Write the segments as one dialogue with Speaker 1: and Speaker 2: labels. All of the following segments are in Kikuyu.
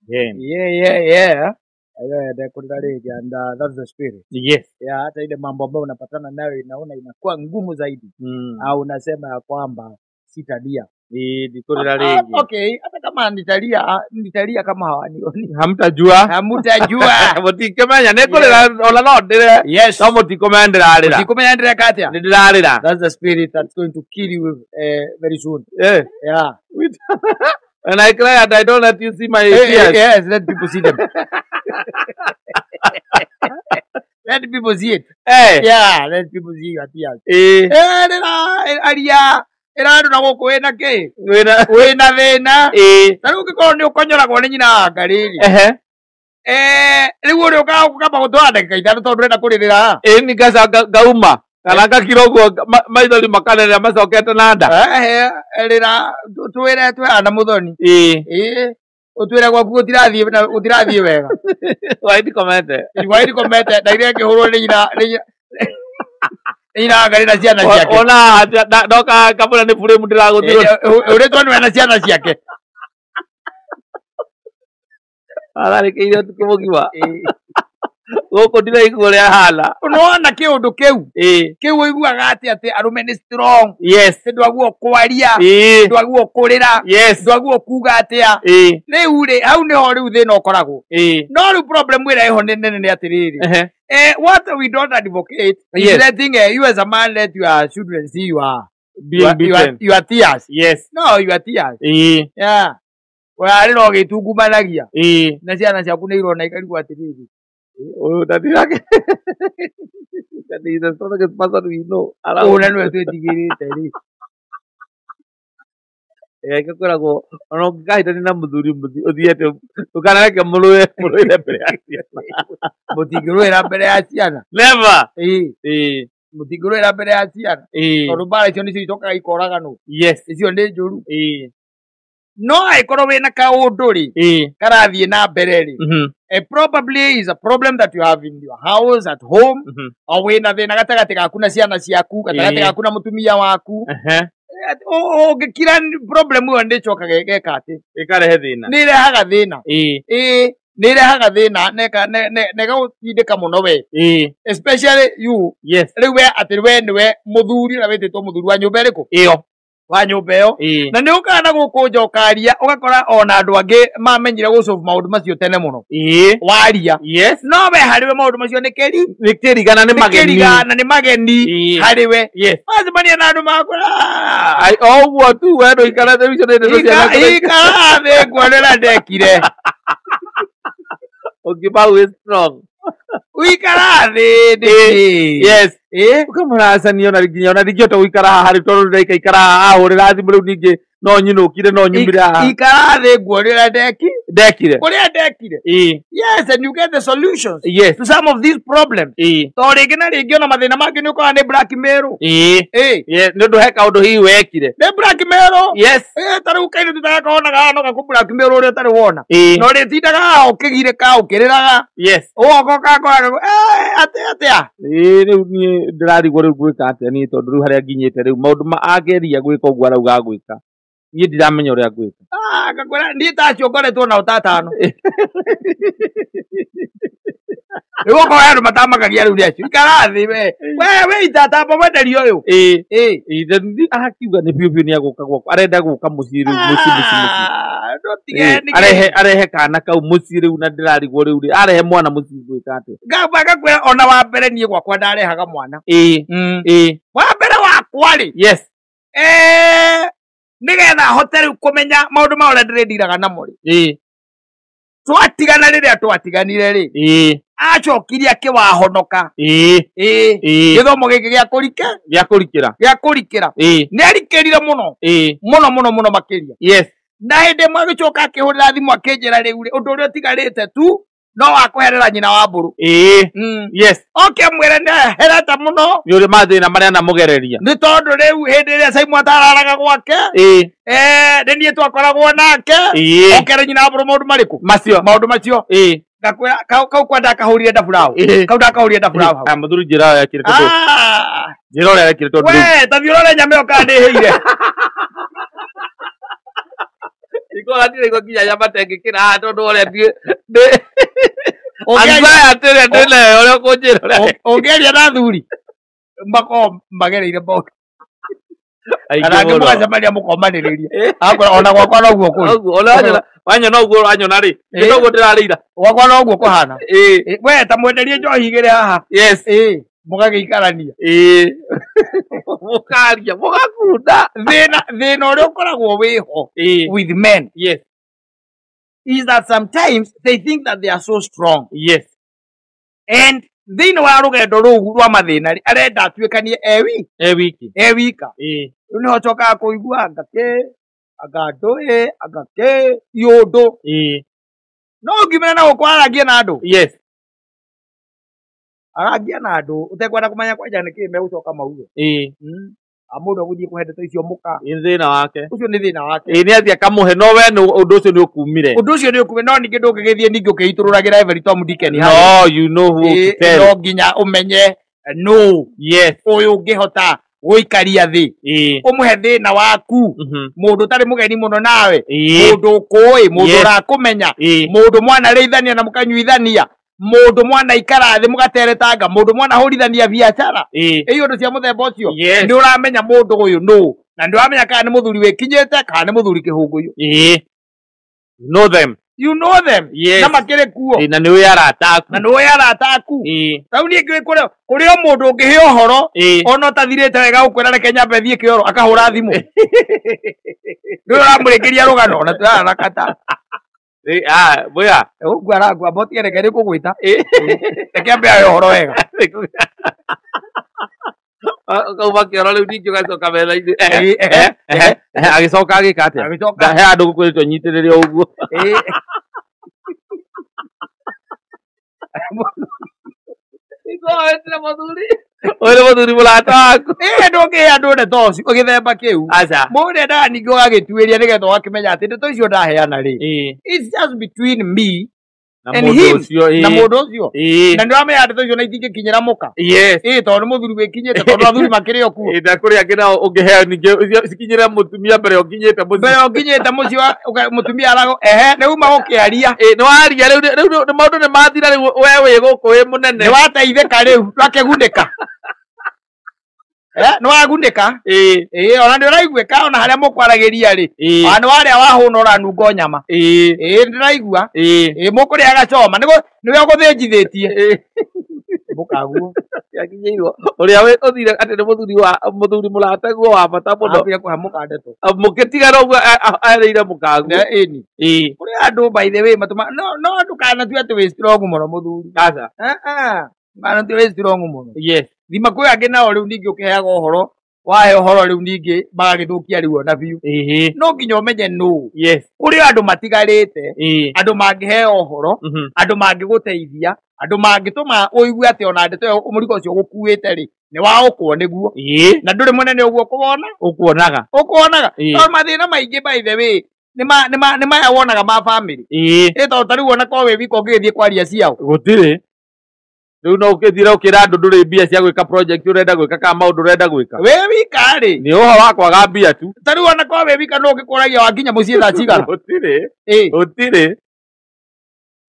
Speaker 1: Yeah.
Speaker 2: Yeah. Yeah, ndekũrĩra rĩngĩ and that's the spirit.
Speaker 1: Yes.
Speaker 2: Yeah, hata ile mambo ambayo unapatana nayo inaona inakuwa ngumu zaidi. Au unasema ya kwamba sitalia.
Speaker 1: Ĩĩ, ndikũrĩra rĩngĩ.
Speaker 2: Okay, hata kama nitalia, nitalia kama hawanioni.
Speaker 1: Hamtajua.
Speaker 2: Hamutajua.
Speaker 1: Mũtikĩmenya nĩ ngũrĩra ona no ndĩre.
Speaker 2: Yes.
Speaker 1: No mũtikũmenya ndĩrarĩra.
Speaker 2: Mũtikũmenya ndĩreka atĩa?
Speaker 1: Nĩ ndĩrarĩra.
Speaker 2: That's the spirit that's going to kill you very soon.
Speaker 1: Eh.
Speaker 2: Yeah.
Speaker 1: When I cry and I don't let you see my tears.
Speaker 2: Yes, let people see them. Let people see it.
Speaker 1: Eh.
Speaker 2: Yeah, let people see your tears.
Speaker 1: Eh.
Speaker 2: Eh, rĩra aria ĩra andũ na gũkũ wĩna kĩ?
Speaker 1: Wĩna
Speaker 2: Wĩna thĩna.
Speaker 1: Eh.
Speaker 2: Ta rĩu ũngĩkorwo nĩ ũkonyoragwo nĩ nyina wa ngarĩ-rĩ.
Speaker 1: Ehe.
Speaker 2: Eh, rĩu ũrĩa ũkaga gũkamba gũtwara ndagĩka ithano tondũ ndũrenda kũrĩrĩra.
Speaker 1: Ĩ ni ngaca ngauma kana ngakira ũguo maithori makanenera macokete na nda.
Speaker 2: Eh, rĩra twĩre twĩhana mũthoni.
Speaker 1: Ĩ.
Speaker 2: Ĩ, ũtwĩre gwaku gũtirathiĩ na gũtirathiĩ wega.
Speaker 1: Waitikomete.
Speaker 2: Waitikomete ndaire ngĩhũrwo nĩ nyina nĩ nyina nĩ nyina wa ngarĩ na ciana ciake.
Speaker 1: Ona ndoka ngamũra nĩ burĩmu ndĩragũthirwo.
Speaker 2: Ũrĩtwo nĩwe na ciana ciake.
Speaker 1: Atharĩkĩire ũtukũ mũgima. Gũkũ ndiraigua ũrĩa hana.
Speaker 2: Nĩwona kĩũndũ kĩu?
Speaker 1: Ĩ.
Speaker 2: Kĩu ũiguaga atĩ atĩ arũme nĩ strong.
Speaker 1: Yes.
Speaker 2: Ndwagwo kwaria.
Speaker 1: Ĩ.
Speaker 2: Ndwagwo kũrĩra.
Speaker 1: Yes.
Speaker 2: Ndwagwo kuga atĩa.
Speaker 1: Ĩ.
Speaker 2: Rĩu rĩ, hau nĩho rĩu thĩna ũkoragwo.
Speaker 1: Ĩ.
Speaker 2: No rĩu problem ĩrĩa ĩho nĩ nene nĩ atĩrĩrĩ.
Speaker 1: Ehe.
Speaker 2: What we don't advocate is
Speaker 1: Yes.
Speaker 2: letting you as a man let your children see your
Speaker 1: Being
Speaker 2: your,
Speaker 1: beaten.
Speaker 2: your tears.
Speaker 1: Yes.
Speaker 2: No, your tears.
Speaker 1: Ĩ.
Speaker 2: Yeah. Ũrarĩra ũgĩtungumanagia.
Speaker 1: Ĩ.
Speaker 2: Na ciana ciaku nĩ irona ikarigwo atĩrĩrĩ.
Speaker 1: Ũyũ ndatirake. That is the strongest person we know.
Speaker 2: Ũyũ na nĩwe twĩtigĩrĩte rĩ.
Speaker 1: Ĩgakwĩragwo ona ũngĩkahĩtania na mũthuri ũthiĩte ndũkanareke mũrũe mũrũĩre mbere ya ciana.
Speaker 2: Mũtingĩrũĩra mbere ya ciana.
Speaker 1: Never.
Speaker 2: Ĩ.
Speaker 1: Ĩ.
Speaker 2: Mũtingĩrũĩra mbere ya ciana.
Speaker 1: Ĩ.
Speaker 2: Tondũ mbara icio nĩcio icokaga ikoraganwo.
Speaker 1: Yes.
Speaker 2: Icio nĩ njũru.
Speaker 1: Ĩ.
Speaker 2: No angĩkorwo wĩna kaũndũ rĩ,
Speaker 1: Ĩ.
Speaker 2: karathiĩ na mbere rĩ,
Speaker 1: Mhm.
Speaker 2: it probably is a problem that you have in your house at home,
Speaker 1: Mhm.
Speaker 2: o wĩna thĩna gatagatĩ gaku na ciana ciaku, gatagatĩ
Speaker 1: Ĩ.
Speaker 2: gaku na mũtumia waku.
Speaker 1: Ehe.
Speaker 2: Ũngĩkira problem ĩyo nĩ ĩcokaga ĩgeka atĩ
Speaker 1: Ĩkarehe thĩna.
Speaker 2: nĩ ĩrehaga thĩna.
Speaker 1: Ĩ.
Speaker 2: Ĩ, nĩ ĩrehaga thĩna na ĩgagũtindĩka mũno we.
Speaker 1: Ĩ.
Speaker 2: Especially you.
Speaker 1: Yes.
Speaker 2: Rĩu we atĩ we nĩwe mũthuri ũrĩa wĩtĩtwo mũthuri wa nyũmba ĩrĩkũ?
Speaker 1: Ĩyo.
Speaker 2: Wa nyũmba ĩyo.
Speaker 1: Ĩ.
Speaker 2: Na nĩ ũkaga na gũkũ nja ũkaria ũgakora ona andũ angĩ mamenyire gũsolve maũndũ macio tene mũno.
Speaker 1: Ĩ.
Speaker 2: Waria.
Speaker 1: Yes.
Speaker 2: No we harĩ we maũndũ macio nĩ kĩri
Speaker 1: Nĩ kĩrigana nĩ
Speaker 2: nĩ
Speaker 1: mageni.
Speaker 2: kĩriga na nĩ mageni
Speaker 1: Ĩ.
Speaker 2: harĩ we.
Speaker 1: Yes.
Speaker 2: Wacemania na andũ makwĩra
Speaker 1: Ai o ũguo tu we ndũikarĩte icio nĩ ndeto cia
Speaker 2: ikara thĩ nguone ũrĩa ndekire.
Speaker 1: Ũngĩma wĩ strong.
Speaker 2: Ũikara thĩ nĩkĩ?
Speaker 1: Yes.
Speaker 2: Ĩ?
Speaker 1: Ũkamũracania ona nginya ona ndingĩhota gũikara haha rĩu tondũ ndĩraikaikara haha ahũrĩra thimũ rĩu ningĩ no nyinũkire no nyumire haha.
Speaker 2: Ikara thĩ nguone ũrĩa ndeki
Speaker 1: Ndekire.
Speaker 2: ũrĩa ndekire.
Speaker 1: Ĩ.
Speaker 2: Yes, and you get the solutions
Speaker 1: Yes.
Speaker 2: to some of these problems.
Speaker 1: Ĩ.
Speaker 2: To rĩngĩ na rĩngĩ ona mathĩna mangĩ nĩ ũkoraga nĩ blackmail.
Speaker 1: Ĩ.
Speaker 2: Ĩ.
Speaker 1: Yes, nĩ ũndũ he kaũndũ hihi wekire.
Speaker 2: Nĩ blackmail.
Speaker 1: Yes.
Speaker 2: Ĩ, ta rĩu kairĩtu ta gaka wonaga haha no gakũ blackmail ũrĩa ũtarĩ wona.
Speaker 1: Ĩ.
Speaker 2: Na ũrĩtindaga haha ũkĩgirĩka ũkĩrĩraga.
Speaker 1: Yes.
Speaker 2: Ũgoka ũgakoraga atĩ atĩa.
Speaker 1: Ĩ rĩu niĩ ndĩrarigwo rĩu ngwĩka atĩa niĩ tondũ rĩu harĩa nginyĩte rĩu maũndũ ma ageria gwĩka ũguo arauga agwĩka. Niĩ ndiramenya ũrĩa ngwĩka.
Speaker 2: Ah, ngakwĩra niĩ ta acio ngoretwo nao ta atano. Rĩu okorwo he andũ matamakagia rĩu nĩ acio. Ikara thĩ we. We we itatamba mwenderio ũyũ.
Speaker 1: Ĩ.
Speaker 2: Ĩ.
Speaker 1: Ĩ arakiuga nĩ biũ biũ nĩ agũka gwakwa. Arenda gũka mũciĩ rĩu mũciĩ mũciĩ mũciĩ.
Speaker 2: Ah, ndũtige
Speaker 1: Ĩ,
Speaker 2: nĩkĩ?
Speaker 1: arehe arehe kana kau mũciĩ rĩu na ndĩrarigwo rĩu rĩ arehe mwana mũciĩ ngwĩka atĩa.
Speaker 2: Ngamba ngakwĩra ona wa mbere niĩ gwakwa ndarehaga mwana.
Speaker 1: Ĩ. Ĩ.
Speaker 2: Wa mbere wakwa rĩ.
Speaker 1: Yes.
Speaker 2: Nĩgetha hote rĩu kũmenya maũndũ ma ũrĩa ndĩrĩndiraga namo rĩ.
Speaker 1: Ĩ.
Speaker 2: Twatigana rĩrĩa twatiganire rĩ.
Speaker 1: Ĩ.
Speaker 2: Acokirie akĩwahonoka.
Speaker 1: Ĩ.
Speaker 2: Ĩ.
Speaker 1: Ĩ.
Speaker 2: Gĩthomo gĩkĩ gĩa kũrike.
Speaker 1: Gĩa kũrikĩra.
Speaker 2: Gĩa kũrikĩra.
Speaker 1: Ĩ.
Speaker 2: Nĩ arikĩrire mũno.
Speaker 1: Ĩ.
Speaker 2: Mũno mũno mũno makĩria.
Speaker 1: Yes.
Speaker 2: Na hĩndĩ ĩmwe agĩcoka akĩhũrĩra thimũ akĩnjĩra rĩu rĩ, ũndũ ũrĩa ũtigarĩte tu no wa kũherera nyina wa mbũrũ.
Speaker 1: Ĩ. Yes.
Speaker 2: Oke mwĩre nĩ aherete mũno.
Speaker 1: Nĩ ũrĩ mathĩna marĩa anamũgereria.
Speaker 2: Nĩ tondũ rĩu hĩndĩ ĩrĩa Simon atararaga gwake.
Speaker 1: Ĩ.
Speaker 2: Nĩ niĩ twakoragwo nake.
Speaker 1: Ĩ.
Speaker 2: Okere nyina wa mbũrũ maũndũ marĩkũ?
Speaker 1: Macio.
Speaker 2: Maũndũ macio.
Speaker 1: Ĩ.
Speaker 2: Ngakwĩra kau kwa ndakahũrire ndaburaũ.
Speaker 1: Ĩ.
Speaker 2: Kau ndakahũrire ndaburaũ hau.
Speaker 1: Ah, mũthuri njĩra ũrĩa ekire tondũ.
Speaker 2: Ah.
Speaker 1: Njĩra ũrĩa ekire tondũ rĩu.
Speaker 2: We, ta thiĩ ũrore nyama ĩyo kana ndĩhĩire.
Speaker 1: Ikora ndiraigua nginya nyama tengĩkĩra haha tondũ ũrĩa ndĩ anxiety ĩrĩa ndĩnayo ũrĩa ũkũnjĩra ũrĩa
Speaker 2: Ũngĩaria na athuri makoragwo magereire maũndũ
Speaker 1: aingĩ
Speaker 2: kana angĩ
Speaker 1: mũno.
Speaker 2: mũgacemania mũkomanĩrĩria. Akora ona gwakwa noguo kũrĩ.
Speaker 1: Ũguo, ona wanyona ũguo wanyona rĩ
Speaker 2: Ĩ.
Speaker 1: noguo ndĩrarĩira.
Speaker 2: Gwakwa noguo kũhana.
Speaker 1: Ĩ.
Speaker 2: Ĩ, we ta mwenderie njohi igĩrĩ haha.
Speaker 1: Yes.
Speaker 2: Ĩ, mũgagĩikarania.
Speaker 1: Ĩ. Mũkaria mũgakunda.
Speaker 2: Thĩna ũrĩa ũkoragwo wĩho
Speaker 1: Ĩ.
Speaker 2: with men
Speaker 1: Yes.
Speaker 2: is that sometimes they think that they are so strong.
Speaker 1: Yes.
Speaker 2: And thĩinĩ wa rũgendo rũu rwa mathĩna rĩ, arenda atuĩkanie e wiki.
Speaker 1: E wiki.
Speaker 2: E wika.
Speaker 1: Ĩ.
Speaker 2: Rĩu nĩho njokaga kũigua anga kĩ, anga ndũĩ, anga kĩ, iũndũ.
Speaker 1: Ĩ.
Speaker 2: No ũngiumĩra na gũkũ aragia na andũ.
Speaker 1: Yes.
Speaker 2: Aragia na andũ ũtekwenda kũmenya kwanja nĩkĩĩ megũcoka mauge.
Speaker 1: Ĩ.
Speaker 2: A mũndũ agũthiĩ kũhe ndeto icio mũka.
Speaker 1: Nĩ thĩna wake.
Speaker 2: Ũcio nĩ thĩna wake.
Speaker 1: Ĩ, nĩ athiĩ akamũhe no we ũndũ ũcio nĩ ũkumire.
Speaker 2: Ũndũ ũcio nĩ ũkume no ningĩ ndũngĩgĩthiĩ ningĩ ũkĩitũrũragĩra every Tom Dick and Harry.
Speaker 1: No, you know who
Speaker 2: Ĩ,
Speaker 1: to tell.
Speaker 2: no nginya ũmenye nũ
Speaker 1: Yes.
Speaker 2: ũyũ ũngĩhota gũikaria thĩ.
Speaker 1: Ĩ.
Speaker 2: Ũmũhe thĩna waku.
Speaker 1: Mhm.
Speaker 2: Mũndũ ũtarĩ mũgeni mũno nawe.
Speaker 1: Ĩ.
Speaker 2: Mũndũ ũkũĩ, mũndũ
Speaker 1: Yes.
Speaker 2: ũrakũmenya.
Speaker 1: Ĩ.
Speaker 2: Mũndũ mwanarĩithania na mũkanyuithania. Mũndũ mwanaikara thĩ mũgateretanga. Mũndũ mwanahũrithania biacara.
Speaker 1: Ĩ.
Speaker 2: Ĩ ũndũ cia mũthemba ũcio.
Speaker 1: Yes.
Speaker 2: Nĩ ũramenya mũndũ ũyũ nũ. Na nĩ ũramenya kana nĩ mũthuri wĩkinyĩte kana nĩ mũthuri kĩhũngũyũ.
Speaker 1: Ĩ. You know them.
Speaker 2: You know them.
Speaker 1: Yes.
Speaker 2: Na makĩrĩ kuo.
Speaker 1: Ĩ, na nĩ ũĩ arata aku.
Speaker 2: Na nĩ ũĩ arata aku.
Speaker 1: Ĩ.
Speaker 2: Rĩu niĩ ngĩũĩ kũrĩ o mũndũ ũngĩhe ũhoro
Speaker 1: Ĩ.
Speaker 2: ona ũtathirĩte wega gũkwĩra reke nyambe thiĩ kĩoro akahũra thimũ. Nĩwe ũramũrĩkĩria rũgano ona tũrarakata.
Speaker 1: Ĩ, ah, bũya.
Speaker 2: Ũguo arangua mbotige reke nĩngũgwĩta.
Speaker 1: Ĩ.
Speaker 2: Reke ambe ahe ũhoro wega.
Speaker 1: Ũkauma kĩoro rĩu ningĩ ũgacoka metha-inĩ.
Speaker 2: Ĩ, ehe, ehe.
Speaker 1: Ehe, agĩcoka agĩka atĩa?
Speaker 2: Agĩcoka.
Speaker 1: He handũ gũkwĩrĩtwo nyitĩrĩre o ũguo.
Speaker 2: Ĩ.
Speaker 1: Wetire mũthuri. Ũyũ nĩ mũthuri mũrata waku.
Speaker 2: Ĩ, ndũngĩhe andũ ndeto ũcio gĩthemba kĩu.
Speaker 1: Aca.
Speaker 2: Mũndũ endaga ningĩ ũgagĩtuĩria nĩgetha ũgakĩmenya atĩ ndeto icio ndaheana rĩ.
Speaker 1: Ĩ.
Speaker 2: It's just between me
Speaker 1: Na
Speaker 2: and
Speaker 1: mũndũ
Speaker 2: him.
Speaker 1: ũcio, ĩ.
Speaker 2: Na mũndũ ũcio.
Speaker 1: Ĩ.
Speaker 2: Na nĩũramenya ndeto icio na itingĩkinyĩra mũka.
Speaker 1: Yes.
Speaker 2: Ĩ, tondũ nĩ mũthuri wĩkinyĩte tondũ athuri makĩrĩ o kuo.
Speaker 1: Ĩ, na kũrĩ angĩ nao ũngĩheo ningĩ cikinyĩre mũtumia mbere ũkinyĩte mũciĩ.
Speaker 2: Mbere ũkinyĩte mũciĩ wa mũtumia arago ehe nĩ uma gũkĩaria.
Speaker 1: Ĩ, nĩ waria rĩu rĩu nĩ maũndũ nĩ mathira rĩu we wĩ gũkũ wĩ mũnene.
Speaker 2: Nĩ wateithĩka rĩu ndwakĩgunĩka. Nĩ wagunĩka.
Speaker 1: Ĩ.
Speaker 2: Ĩ, ona nĩ ũraiguĩka ona harĩa mũkwaragĩria rĩ.
Speaker 1: Ĩ.
Speaker 2: Ona nĩ warĩa wahũna ũranunga o nyama.
Speaker 1: Ĩ.
Speaker 2: Ĩ, ndĩraigua.
Speaker 1: Ĩ.
Speaker 2: Ĩ, mũkũrĩaga choma nĩwe ũgũthĩnjithĩtie.
Speaker 1: Ĩ.
Speaker 2: Mũkaguo.
Speaker 1: Yakinyĩirwo ũrĩa ũthire atĩ nĩ mũthuri wa mũthuri mũrataguo wa bata mũno.
Speaker 2: Ambire kũhe mũka ndeto.
Speaker 1: Mũkĩtigana ũguo arĩire mũkaguo.
Speaker 2: Ne, ĩni.
Speaker 1: Ĩ.
Speaker 2: Kũrĩ andũ by the way matũma no no ndũkanatue atĩ wĩ strong mũno mũthuri.
Speaker 1: Aca.
Speaker 2: Ah, ah. Ndũkanatue wĩ strong mũno.
Speaker 1: Yes.
Speaker 2: Thima kwĩ angĩ nao rĩu ningĩ ũkĩheaga ũhoro wahe ũhoro rĩu ningĩ magagĩthũkia rĩu ona biũ.
Speaker 1: Ĩhĩ.
Speaker 2: No nginya ũmenye nũ.
Speaker 1: Yes.
Speaker 2: Kũrĩ andũ matigarĩte,
Speaker 1: Ĩ.
Speaker 2: andũ mangĩheo ũhoro,
Speaker 1: Mhm.
Speaker 2: andũ mangĩgũteithia, andũ mangĩtũma ũigue atĩ ona ndeto ĩyo mũrigo ũcio ũgũkuĩte rĩ, nĩ waũkwo nĩguo.
Speaker 1: Ĩ.
Speaker 2: Na ndũrĩ mũnene ũguo ũkũwona.
Speaker 1: Ũkuonaga.
Speaker 2: Ũkuonaga.
Speaker 1: Ĩ.
Speaker 2: Tondũ mathĩna maingĩ by the way, nĩ maya wonaga ma family.
Speaker 1: Ĩ.
Speaker 2: Ĩ, tondũ ta rĩu ona korwo wĩ wika ũngĩgĩthiĩ kwaria ciao.
Speaker 1: Gũtirĩ. Rĩu no ũkĩthire ũkĩra andũ ndũrĩ mbia cia gwĩka project ũrenda gwĩka kana maũndũ ũrenda gwĩka.
Speaker 2: Wĩ wika rĩ.
Speaker 1: Nĩ ũhoro wa kwaga mbia tu.
Speaker 2: Ta rĩu ona korwo wĩ wika no ũngĩkũragia wakinya mũciĩ thaa cigana.
Speaker 1: Gũtirĩ.
Speaker 2: Ĩ.
Speaker 1: Gũtirĩ.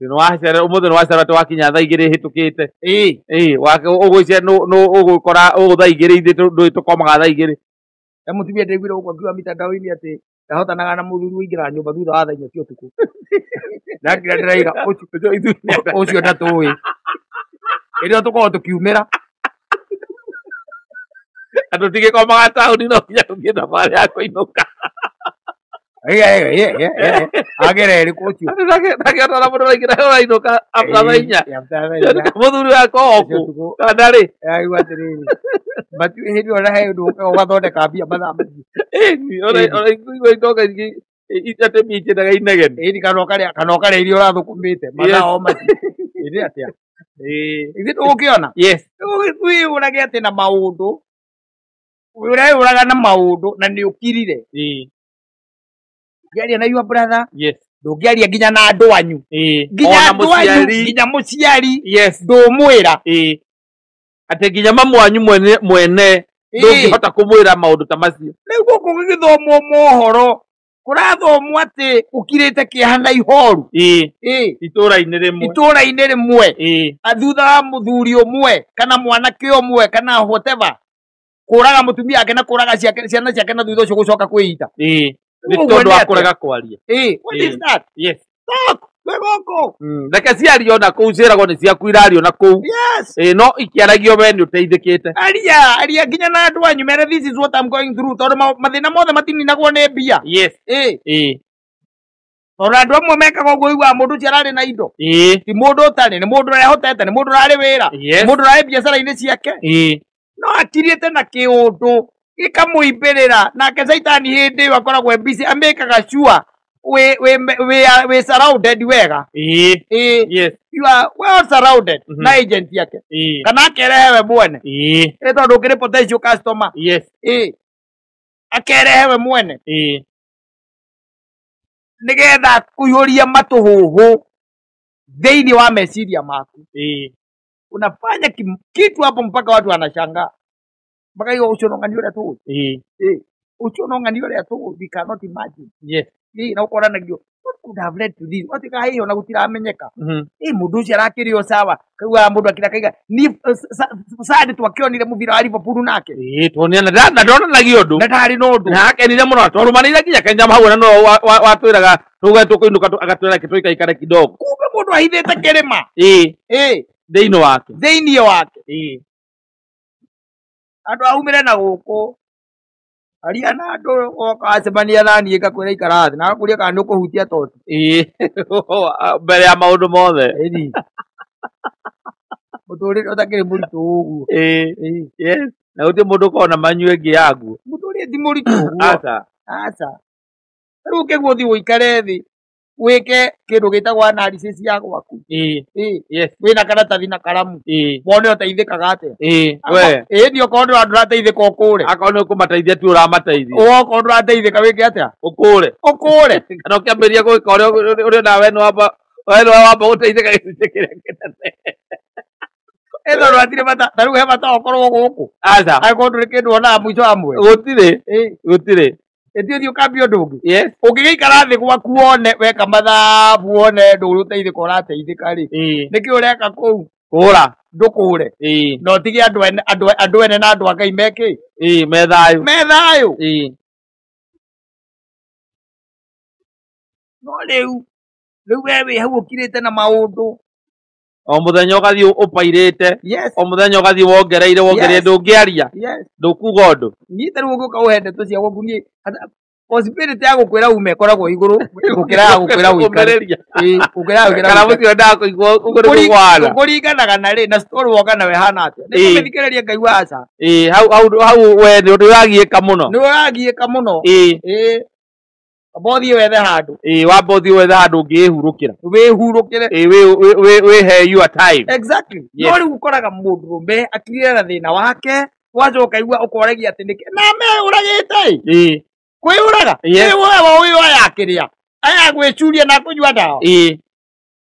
Speaker 1: Nĩ wacera ũmũthĩ nĩ wacera atĩ wakinya thaa igĩrĩ hĩtũkĩte.
Speaker 2: Ĩ.
Speaker 1: Ĩ, wake ũgwĩciria nũ ũgũkora ũũ thaa igĩrĩ ithuĩ ndũĩ tũkomaga thaa igĩrĩ.
Speaker 2: He mũtumia ndĩraiguire gũkũ akiuga mitandao-inĩ atĩ ndahotanaga na mũthuri ũingĩraga nyũmba thutha wa thaa inya cia ũtukũ. Ndakira ndĩraiga ũcio ndatũĩ. Hĩndĩ ĩyo tũkoragwo tũkiumĩra.
Speaker 1: Andũ tigĩkomaga taũni no nginya tũthiĩ thabarĩ ya kũinũka.
Speaker 2: Agere ĩrĩkũ ũcio?
Speaker 1: Andũ ndakĩona mũndũ ũraingĩra ũrainũka after thaa inya.
Speaker 2: After thaa inya.
Speaker 1: Mũthuri wakwa oku. Kana rĩ?
Speaker 2: Araigua atĩrĩrĩ. But hĩndĩ ĩyo na he ũndũ ũkaga ũgathondeka mbia mathaa macio.
Speaker 1: Ĩni, ona igua itonga ingĩ atĩ mbia ikĩendaga inegene.
Speaker 2: Ĩni kana ũkarĩa irio ũrathũkũmĩte mathaa o macio. Ĩni atĩa?
Speaker 1: Ĩĩ.
Speaker 2: Ithuĩ tũgũkĩona?
Speaker 1: Yes.
Speaker 2: Wĩyũrage atĩ na maũndũ. Ũreyũraga na maũndũ na nĩ ũkirire.
Speaker 1: Ĩĩ.
Speaker 2: Ndũngĩaria na your brother.
Speaker 1: Yes.
Speaker 2: Ndũngĩaria nginya na andũ anyu.
Speaker 1: Ĩĩ.
Speaker 2: Nginya
Speaker 1: Ona
Speaker 2: andũ anyu,
Speaker 1: mũciari.
Speaker 2: nginya mũciari.
Speaker 1: Yes.
Speaker 2: Ndũmwĩra.
Speaker 1: Ĩĩ. Atĩ nginya mamu wanyu mwene
Speaker 2: Ĩĩ.
Speaker 1: ndũngĩhota kũmwĩra maũndũ ta macio.
Speaker 2: Rĩu gũkũ gũgĩthomwo mohoro Kũrathomwo atĩ ũkirĩte kĩeha na ihoru.
Speaker 1: Ĩĩ.
Speaker 2: Ĩĩ.
Speaker 1: Itũra-inĩ rĩmwe.
Speaker 2: Itũra-inĩ rĩmwe.
Speaker 1: Ĩĩ.
Speaker 2: Thutha wa mũthuri ũmwe kana mwanake ũmwe kana whatever kũraga mũtumia wake na kũraga ciana ciake na thutha ũcio gũcoka kwĩita.
Speaker 1: Ĩĩ. Nĩ
Speaker 2: Ũguo
Speaker 1: tondũ
Speaker 2: nĩ
Speaker 1: wa
Speaker 2: atĩa?
Speaker 1: kũrega kwaria.
Speaker 2: Ĩĩ, what is
Speaker 1: Ĩĩ.
Speaker 2: that?
Speaker 1: Yes.
Speaker 2: Talk. Twĩ gũkũ.
Speaker 1: Reke ciario na kũu ciĩragwo nĩ ciaku irario na kũu.
Speaker 2: Yes.
Speaker 1: Ĩĩ, no ikĩaragio we nĩ ũteithĩkĩte.
Speaker 2: Aria, aria nginya na andũ anyu mere this is what I'm going through tondũ mathĩna mothe matininagwo nĩ mbia.
Speaker 1: Yes.
Speaker 2: Ĩĩ.
Speaker 1: Ĩĩ.
Speaker 2: Tondũ andũ amwe mekaga ũguo ũiguaga mũndũ ũcio ararĩ na indo.
Speaker 1: Ĩĩ.
Speaker 2: Ti mũndũ ũtarĩ, nĩ mũndũ ũrehotete, nĩ mũndũ ũrarĩ wĩra,
Speaker 1: Yes.
Speaker 2: nĩ mũndũ ũrarĩ biacara-inĩ ciake.
Speaker 1: Ĩĩ.
Speaker 2: No akirĩte na kĩũndũ gĩkamũimbĩrĩra nake caitani hĩndĩ ĩyo akoragwo e busy amĩkaga sure wĩ surrounded wega.
Speaker 1: Ĩĩ.
Speaker 2: Ĩĩ.
Speaker 1: Yes.
Speaker 2: You are well surrounded na agent yake.
Speaker 1: Ĩĩ.
Speaker 2: Kana akerehe we mwene.
Speaker 1: Ĩĩ.
Speaker 2: Ĩ tondũ ũkĩrĩ potential customer.
Speaker 1: Yes.
Speaker 2: Ĩĩ. Akerehe we mwene.
Speaker 1: Ĩĩ.
Speaker 2: Nĩgetha kũihũria matũhũhũ thĩinĩ wa meciria maku.
Speaker 1: Ĩĩ.
Speaker 2: Unafanya kitu hapo mpaka watu wanashangaa. Mpaka hiyo ũcio no ng'ani ũrĩa tũĩ.
Speaker 1: Ĩĩ.
Speaker 2: Ĩĩ. Ũcio no ng'ani ũrĩa tũĩ. We cannot imagine.
Speaker 1: Yes.
Speaker 2: Ĩĩ, na ũkoranagio what could have led to this? Watuĩka hihi ona gũtiramenyeka.
Speaker 1: Mhm.
Speaker 2: Ĩĩ, mũndũ ũcio arakĩrĩ o sawa. Kaiguaga mũndũ akĩra kaiga ni Sadi twakĩonire mũbira wa Liverpool nake.
Speaker 1: Ĩĩ, tuonire na ndonanagia ũndũ.
Speaker 2: Na ndarĩ na ũndũ.
Speaker 1: Na akenire mũno twarũmanĩire nginya Kenya hau na no watwĩraga tuge tũkũinũka agatwĩra reke tũikaikare kidogo.
Speaker 2: Kumbe mũndũ ahithĩte kĩrĩma.
Speaker 1: Ĩĩ.
Speaker 2: Ĩĩ.
Speaker 1: Thĩinĩ wake.
Speaker 2: Thĩinĩ wake.
Speaker 1: Ĩĩ.
Speaker 2: Andũ aumĩre na gũkũ. Aria na andũ oka acemania na niĩ ngakwĩra ikara thĩ na agakũria kana nĩ ũkũhutia toci.
Speaker 1: Ĩĩ. Mbere ya maũndũ mothe.
Speaker 2: Ĩni. Mũtũrĩre ũtakĩrĩ mũritũ ũguo.
Speaker 1: Ĩĩ.
Speaker 2: Ĩĩ.
Speaker 1: Yes. Na gũtirĩ mũndũ ũkoragwo na manyua ĩngĩ yaguo.
Speaker 2: Mũtũrĩre ti mũritũ ũguo.
Speaker 1: Aca.
Speaker 2: Aca. Rĩu ũkĩguo ũthiĩ ũikare thĩ wĩke kĩndũ gĩtagwo analysis ya gwaku.
Speaker 1: Ĩĩ.
Speaker 2: Ĩĩ.
Speaker 1: Yes.
Speaker 2: Wĩna karatathi na karamu.
Speaker 1: Ĩĩ.
Speaker 2: Wone ũteithĩkaga atĩa.
Speaker 1: Ĩĩ. We.
Speaker 2: Ĩĩ ni okorwo ndũrateithĩka ũkũre.
Speaker 1: Akorwo nĩ ũkũmateithia tu ũramateithia.
Speaker 2: Okorwo ndũrateithĩka wĩke atĩa?
Speaker 1: Ũkũre.
Speaker 2: Ũkũre.
Speaker 1: Kana ũkĩambĩrĩria gwĩka ũrĩa ũrĩa nawe nĩ wamba we nĩ wamba gũteithĩka gĩcunjĩ kĩrĩa kĩnene.
Speaker 2: Ĩ tondũ hatirĩ bata, ta rĩu he bata ũkorwo gũkũ.
Speaker 1: Aca.
Speaker 2: Angĩkorwo ndũrĩ kĩndũ wonaga mũico wa mweri.
Speaker 1: Gũtirĩ.
Speaker 2: Ĩĩ.
Speaker 1: Gũtirĩ.
Speaker 2: Ĩtĩ ũthiĩ ũkambie ũndũ ũngĩ.
Speaker 1: Yes.
Speaker 2: Ũngĩgĩikara thĩ gwaku wone weka mathabu wone ndũrĩ ũteithĩka ũrateithĩka rĩ.
Speaker 1: Ĩĩ.
Speaker 2: Nĩkĩ ũreka kũu?
Speaker 1: Kũra.
Speaker 2: Ndũkũre.
Speaker 1: Ĩĩ.
Speaker 2: Na ũtige andũ ene na andũ a Ngai mekĩ?
Speaker 1: Ĩĩ, me thayũ.
Speaker 2: Me thayũ.
Speaker 1: Ĩĩ.
Speaker 2: No rĩu we wĩ hau ũkirĩte na maũndũ.
Speaker 1: O mũthenya ũgathiĩ ũpairĩte.
Speaker 2: Yes.
Speaker 1: O mũthenya ũgathiĩ wongereire wongereire
Speaker 2: Yes.
Speaker 1: ndũngĩaria.
Speaker 2: Yes.
Speaker 1: Ndũkuga ũndũ.
Speaker 2: Niĩ ta rĩu ũngĩũka ũhe ndeto cia gwaku niĩ possibility ya gũkwĩra ume ĩkoragwo igũrũ gũkĩra ya gũkwĩra ũikare.
Speaker 1: Ũmĩrĩria.
Speaker 2: Ĩĩ, gũkĩra ya gũkwĩra
Speaker 1: Kana
Speaker 2: ũikare.
Speaker 1: mũcio endaga kũigua ũguo nĩguo kũhana.
Speaker 2: Kũringanaga na rĩ na story woka nawe ĩhana atĩa. Nĩ
Speaker 1: Ĩĩ.
Speaker 2: kũmĩthikĩrĩria ngaigua aca.
Speaker 1: Ĩĩ, hau hau hau we nĩ ũndũ ũragiĩka mũno.
Speaker 2: Nĩ ũragiĩka mũno.
Speaker 1: Ĩĩ.
Speaker 2: Ĩĩ. Amba ũthiĩ wethe handũ.
Speaker 1: Ĩĩ, wamba ũthiĩ wethe handũ ũngĩĩhurũkĩra.
Speaker 2: Wĩhurũkĩre.
Speaker 1: Ĩĩ, wĩhe your time.
Speaker 2: Exactly.
Speaker 1: Yes.
Speaker 2: No rĩu ũkoraga mũndũrũme akirĩre na thĩna wake, wacoka ũkaigua ũkoragia atĩ nĩkĩ na meũragĩte ĩ.
Speaker 1: Ĩĩ.
Speaker 2: Kwĩyũraga?
Speaker 1: Yes.
Speaker 2: Ĩ wewe ũyũ aya akĩrĩa. Aya gwĩcuria na kũnyua ndawa.
Speaker 1: Ĩĩ.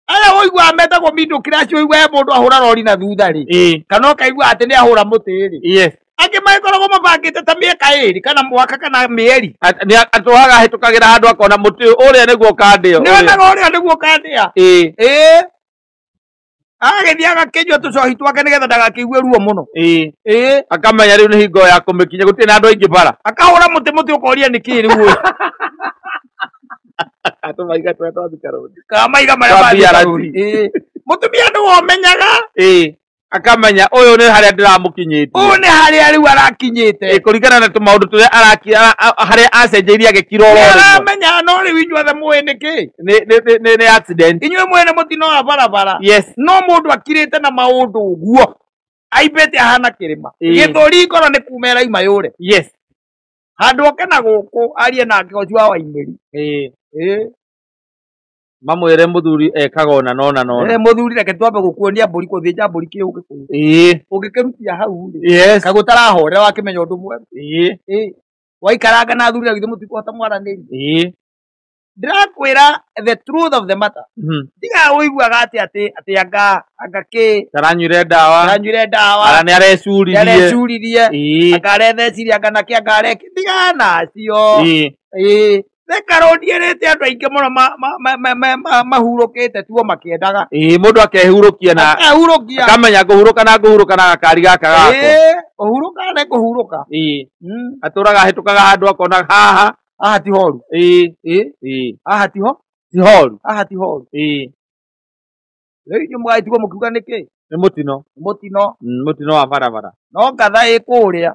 Speaker 2: Aya ũiguaga metagwo middle class ũigua he mũndũ ahũra rori na thutha rĩ.
Speaker 1: Ĩĩ.
Speaker 2: Kana ũkaigua atĩ nĩ ahũra mũtĩ rĩ.
Speaker 1: Yes.
Speaker 2: Angĩ magĩkoragwo mabangĩte ta mĩaka ĩrĩ kana mwaka kana mĩeri.
Speaker 1: Nĩ atũhaga ahĩtũkagĩra handũ akona mũtĩ ũyũ, ũrĩa nĩguo ũkandĩa.
Speaker 2: Nĩ onaga ũrĩa nĩguo ũkandĩa.
Speaker 1: Ĩĩ.
Speaker 2: Ĩĩ. Agagĩthiĩ agakĩnyua tũcohi twake nĩgetha ndagakĩigue ruo mũno.
Speaker 1: Ĩĩ.
Speaker 2: Ĩĩ.
Speaker 1: Akamenya rĩu nĩ hingo ya kũmĩkinya gũtirĩ na andũ aingĩ bara.
Speaker 2: Akahũra mũtĩ mũtĩ ũkoria nĩkĩ rĩu ũyũ.
Speaker 1: Tũmaiga tũrĩa twa Thika Road.
Speaker 2: Kamaiga marĩa
Speaker 1: Twa
Speaker 2: ma Thika
Speaker 1: BRT.
Speaker 2: Road. Ĩĩ. Mũtumia nĩwe ũmenyaga.
Speaker 1: Ĩĩ. Akamenya ũyũ nĩ harĩa ndĩramũkinyĩtie.
Speaker 2: Ũyũ nĩ harĩa rĩu arakinyĩte.
Speaker 1: Ĩĩ, kũringana na tũmaũndũ tũrĩa harĩa acenjeirie agĩkira oro
Speaker 2: Nĩ
Speaker 1: rĩmwe.
Speaker 2: aramenya no rĩu inyuothe mũĩ nĩkĩ?
Speaker 1: Nĩ accident.
Speaker 2: Inyuĩ mwene mũtino wa barabara.
Speaker 1: Yes.
Speaker 2: No mũndũ akirĩte na maũndũ ũguo. Aimbĩte ahana kĩrĩma.
Speaker 1: Ĩĩ.
Speaker 2: Gĩthũri ngoro nĩ kuma ĩraima yũre.
Speaker 1: Yes.
Speaker 2: Handũ oke na gũkũ arie nake ũcio wa Waimĩri.
Speaker 1: Ĩĩ.
Speaker 2: Ĩĩ.
Speaker 1: Mamwĩre mũthuri ekaga ona nona nona.
Speaker 2: Ĩĩ, mũthuri reke twambe gũkuonia mbũri gũthĩnja mbũri kĩũgĩkũyũ.
Speaker 1: Ĩĩ.
Speaker 2: Ũngĩkĩrutia hau rĩ.
Speaker 1: Yes.
Speaker 2: Kagũtarahorera wakĩmenya ũndũ mwerũ.
Speaker 1: Ĩĩ.
Speaker 2: Ĩĩ. Waikaranga na athuri na githĩ mũtikũhota mwaranĩrie.
Speaker 1: Ĩĩ.
Speaker 2: Ndĩrakwĩra the truth of the matter. Tiga ũiguaga atĩ atĩ atĩ anga anga kĩ
Speaker 1: Aranyuire ndawa.
Speaker 2: aranyuire ndawa.
Speaker 1: Ara nĩ arecuririe.
Speaker 2: Nĩarecuririe.
Speaker 1: Ĩĩ.
Speaker 2: Anga arethecire anga nakĩ anga areki. Tigana nacio.
Speaker 1: Ĩĩ.
Speaker 2: Ĩĩ. Thika Road ĩrĩte andũ aingĩ mũno mahurũkĩte tuo makĩendaga.
Speaker 1: Ĩĩ mũndũ akehurũkia na
Speaker 2: Akehurũkia.
Speaker 1: akamenya ngũhurũka na ngũhurũka na gakari gaka gakwa.
Speaker 2: Ĩĩ, kũhurũka nĩ kũhurũka.
Speaker 1: Ĩĩ. Atũraga ahĩtũkaga handũ akona haha.
Speaker 2: Haha ti horu.
Speaker 1: Ĩĩ.
Speaker 2: Ĩĩ.
Speaker 1: Ĩĩ.
Speaker 2: Haha ti ho.
Speaker 1: Ti horu.
Speaker 2: Haha ti horu.
Speaker 1: Ĩĩ.
Speaker 2: Rĩu inyuĩ mũgagĩtigwo mũkiuga nĩkĩ?
Speaker 1: Nĩ mũtino.
Speaker 2: Mũtino.
Speaker 1: Mũtino wa barabara.
Speaker 2: No ngatha ĩ kũrĩa.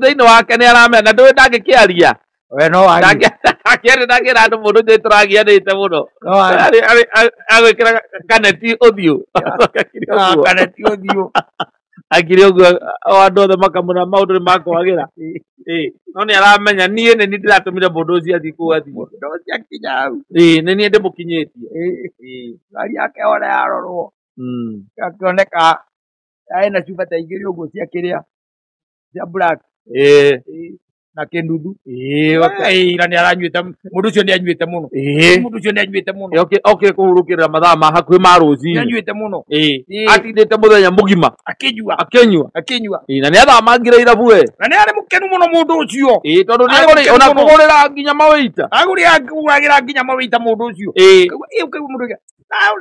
Speaker 1: Thĩinĩ wake nĩ aramenya na ndũĩ ndangĩkĩaria.
Speaker 2: We no warie.
Speaker 1: Ndangĩaria ndangĩra andũ mũndũ nĩ tũragianĩte mũno.
Speaker 2: No warie.
Speaker 1: Agwĩkĩra kaneti ũthiũ.
Speaker 2: Kaneti ũthiũ.
Speaker 1: Akire ũguo o andũ othe makamũra maũndũ nĩ makwagĩra. Ĩĩ. No nĩ aramenya niĩ nĩ niĩ ndĩratũmire mũndũ ũcio athiĩ kũu athiĩ.
Speaker 2: Mũndũ ũcio akinya hau.
Speaker 1: Ĩĩ nĩ niĩ ndĩmũkinyĩtie.
Speaker 2: Ĩĩ. Ngari yake ona yarorwo. Akĩoneka ena cuba ta igĩrĩ ũguo cia kĩrĩa cia black.
Speaker 1: Ĩĩ.
Speaker 2: Na kĩnuthu.
Speaker 1: Ĩĩ.
Speaker 2: Ira nĩ aranyuĩte mũndũ ũcio nĩ anyuĩte mũno.
Speaker 1: Ĩĩ.
Speaker 2: Mũndũ ũcio nĩ anyuĩte mũno.
Speaker 1: Okire kũhurũkĩrĩra mathaa ma hakuhĩ ma
Speaker 2: Nĩ
Speaker 1: rũcinĩ.
Speaker 2: anyuĩte mũno.
Speaker 1: Ĩĩ.
Speaker 2: Ĩĩ.
Speaker 1: Atindĩte mũthenya mũgima.
Speaker 2: Akĩnyua.
Speaker 1: Akĩnyua.
Speaker 2: Akĩnyua.
Speaker 1: Ĩĩ na nĩ athamangire irabu we.
Speaker 2: Na nĩ arĩ mũkenu mũno mũndũ ũcio.
Speaker 1: Ĩĩ tondũ nĩ
Speaker 2: Arĩ
Speaker 1: agũrĩ
Speaker 2: mũkenu
Speaker 1: ona
Speaker 2: mũno.
Speaker 1: kũgũrĩra nginya mawĩita.
Speaker 2: Agũragĩra nginya mawĩita mũndũ ũcio.
Speaker 1: Ĩĩ.
Speaker 2: Ĩĩ ũkaigua mũndũ ũcio.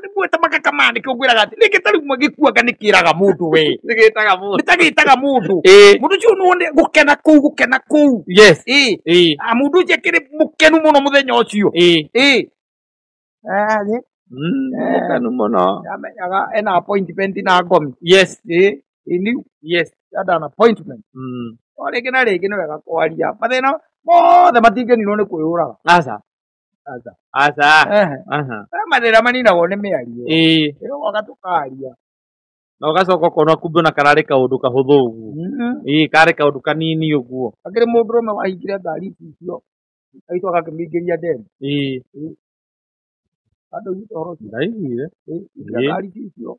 Speaker 2: Nĩguo makaka nĩkĩo ngwĩraga atĩ rĩngĩ ta rĩu gĩkuanga nĩ kĩraga mũndũ we.
Speaker 1: Nĩ gĩtaga mũndũ.
Speaker 2: Nĩ ta gĩtaga mũndũ.
Speaker 1: Ĩĩ.
Speaker 2: Mũndũ ũcio nĩwone gũkena kũu gũkena kũu.
Speaker 1: Yes.
Speaker 2: Ĩĩ.
Speaker 1: Ĩĩ.
Speaker 2: Mũndũ ũcio akĩrĩ mũkenu mũno mũthenya ũcio.
Speaker 1: Ĩĩ.
Speaker 2: Ĩĩ.
Speaker 1: Mũkenu mũno.
Speaker 2: Ndamenyaga ena appointment na ngomi.
Speaker 1: Yes.
Speaker 2: Ĩĩ. He knew
Speaker 1: Yes.
Speaker 2: he had an appointment. No rĩngĩ na rĩngĩ nĩ wega kwaria. Mathĩna mothe matingĩninwo nĩ kwĩyũraga.
Speaker 1: Aca.
Speaker 2: Aca.
Speaker 1: Aca.
Speaker 2: Ehe.
Speaker 1: Aha.
Speaker 2: Mathĩna maninagwo nĩ mĩario.
Speaker 1: Ĩĩ.
Speaker 2: Ĩgoka tũkaria.
Speaker 1: Na ũgacoka ũkona kumbe ona kararĩ kaũndũ kahũthũ ũguo. Ĩĩ karĩ kaũndũ kanini ũguo.
Speaker 2: Akĩrĩ mũndũrũme wahingire ngari icio agĩcoka akĩmĩingĩria ndemu.
Speaker 1: Ĩĩ.
Speaker 2: Andũ aiguĩte ũhoro ũcio.
Speaker 1: Ndaiguire.
Speaker 2: Ĩĩ. Ngari icio.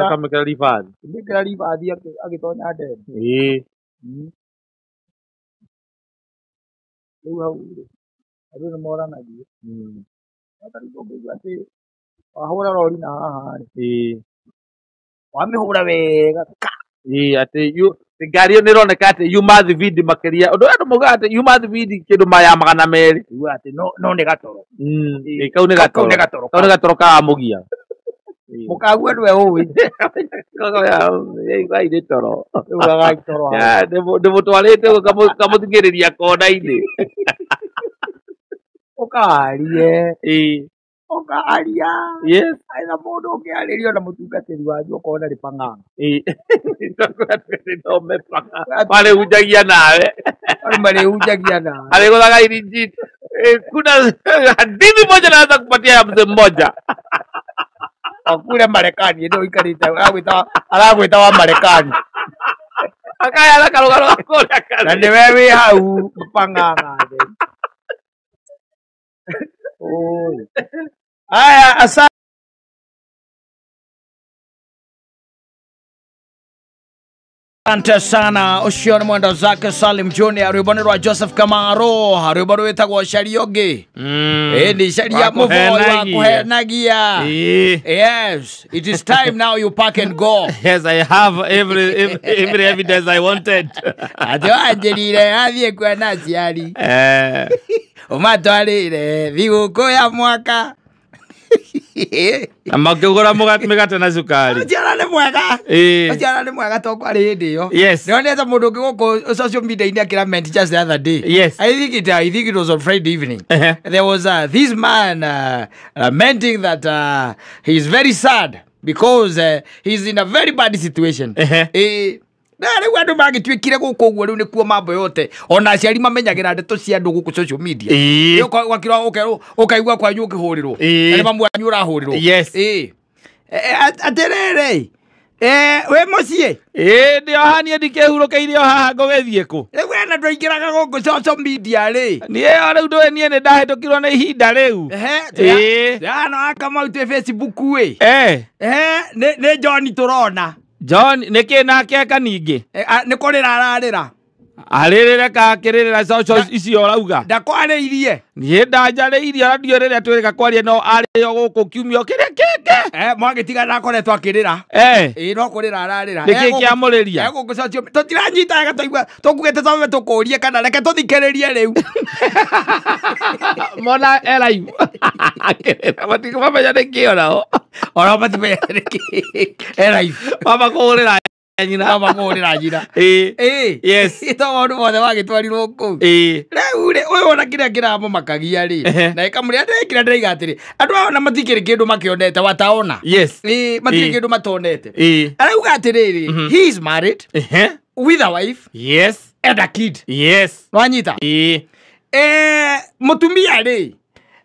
Speaker 1: Akamĩkĩra ribathi.
Speaker 2: Akĩmĩkĩra ribathi agĩtonya ndemu.
Speaker 1: Ĩĩ.
Speaker 2: Rĩu hau rĩ andũ nĩ moranagia. No ta rĩu ũngĩigua atĩ wahũra rori na haha rĩ.
Speaker 1: Ĩĩ.
Speaker 2: Wamĩhũra wega ka.
Speaker 1: Ĩĩ atĩ ngari ĩyo nĩ ĩroneka atĩ yuma thibindi makĩria. Ũndũ ũrĩa andũ maugaga atĩ yuma thibindi kĩndũ maya 200.
Speaker 2: Uga atĩ no nĩ gatoro.
Speaker 1: Ĩĩ kau nĩ gatoro.
Speaker 2: Kau nĩ gatoro.
Speaker 1: Kau nĩ gatoro karamũgia.
Speaker 2: Mũkaguo ndwe ũĩ.
Speaker 1: Gai toro.
Speaker 2: Ugaga toro.
Speaker 1: Ndĩmũtwarĩte ũguo kamũthingĩrĩria kona-inĩ.
Speaker 2: Ũkarie.
Speaker 1: Ĩĩ.
Speaker 2: Ũkaria.
Speaker 1: Yes.
Speaker 2: Aitha mũndũ ũngĩarĩrio na mũtungatĩri wanyu okorwo ndarĩ pang'ang'a.
Speaker 1: Ĩĩ. Marĩhunjagia nawe.
Speaker 2: Andũ marĩhunjagia nawe.
Speaker 1: Arĩgũthaga irinji. Kuna hadithi moja naweza kupatia ya mzee mmoja.
Speaker 2: Akure Marekani ndio ikarĩte aragwĩta wa Marekani.
Speaker 1: Akaya karũgano ga kũrĩa kare.
Speaker 2: Na nĩwe wĩ hau pang'ang'a. Oi. Aya, asante.
Speaker 3: Asante sana ucio nĩ mwenda zake Salim Junior rwĩmbo nĩ rwa Joseph Kamaro rwĩmbo rwĩtagwo Caria ũngĩ. Ĩĩ nĩ caria mũboi wa kũhenagia. Yes, it is time now you pack and go.
Speaker 4: Yes, I have every evidence I wanted.
Speaker 3: Atĩ wanjĩrire athiĩ kuona aciari. Ũmatwarĩre thigũkũ ya mwaka.
Speaker 4: Na makĩgũra mĩgate na cukari.
Speaker 3: Ũciara nĩ mwega. Ũciara nĩ mwega to kwarĩ hĩndĩ ĩyo.
Speaker 4: Yes.
Speaker 3: Nĩonete mũndũ ũngĩ gũkũ social media-inĩ akĩrament just the other day.
Speaker 4: Yes.
Speaker 3: I think it was on Friday evening. There was this man lamenting that he is very sad because he's in a very bad situation. Na rĩu andũ magĩtuĩkire gũkũ ũguo rĩu nĩkuo mambo yote ona aciari mamenyagĩra ndeto cia andũ gũkũ social media. Ũgakira ũkaigua kwanyu ũkĩhũrĩrwo na nĩ mamu wanyu ũrahũrĩrwo.
Speaker 4: Yes.
Speaker 3: Atĩrĩrĩ wĩ mũciĩ?
Speaker 4: Ĩĩ ndĩ o haha niĩ ndikĩhurũkĩire o haha ngũgĩthiĩ kũ?
Speaker 3: Rĩu wena ndũingĩraga gũkũ social media rĩ?
Speaker 4: Niĩ o rĩu ndũĩ niĩ nĩ ndahĩtũkirwo nĩ ihinda rĩu.
Speaker 3: Ĩĩ. Hano Kamau twĩ Facebook ĩ. Nĩ John tũrona.
Speaker 4: John nĩkĩ nake eka ningĩ?
Speaker 3: Nĩ kũrĩra ararĩra.
Speaker 4: Arĩrĩre ka akĩrĩrĩra social icio ũrauga?
Speaker 3: Ndakwarĩirie.
Speaker 4: Niĩ ndanjarĩirie ona ndiũĩ rĩrĩa twĩrĩga kwaria no arĩ o gũkũ kiumia kĩrĩa kĩngĩ.
Speaker 3: Mwagĩtigana akoretwo akĩrĩra. Ĩĩ no kũrĩra ararĩra.
Speaker 1: Nĩkĩ kĩamũrĩria?
Speaker 3: Egũgũcokia tũtiranyita wega twaigua tũkugĩte twambe tũkũrie kana reke tũthikĩrĩrie rĩu.
Speaker 1: Mona live. Akĩrĩra matikũmamenya nĩkĩ onao.
Speaker 3: Onao matimenya nĩkĩ. Live.
Speaker 1: Mama kũhũrĩra nyina.
Speaker 3: Mama kũhũrĩra nyina.
Speaker 1: Ĩĩ. Yes.
Speaker 3: To maũndũ mothe wagĩtwarirwo kũu.
Speaker 1: Ĩĩ.
Speaker 3: Rĩu rĩ ũyũ ona kĩrĩa kĩramũmakagia rĩ na ĩkamũrĩa kĩrĩa ndĩraiga atĩrĩ andũ aya ona matikĩrĩ kĩndũ makĩonete wataona.
Speaker 1: Yes.
Speaker 3: Ĩĩ matirĩ kĩndũ matonete.
Speaker 1: Ĩĩ.
Speaker 3: Arauga atĩrĩrĩ, he is married with a wife.
Speaker 1: Yes.
Speaker 3: And a kid.
Speaker 1: Yes.
Speaker 3: Nwanyita?
Speaker 1: Ĩĩ.
Speaker 3: Mũtumia rĩ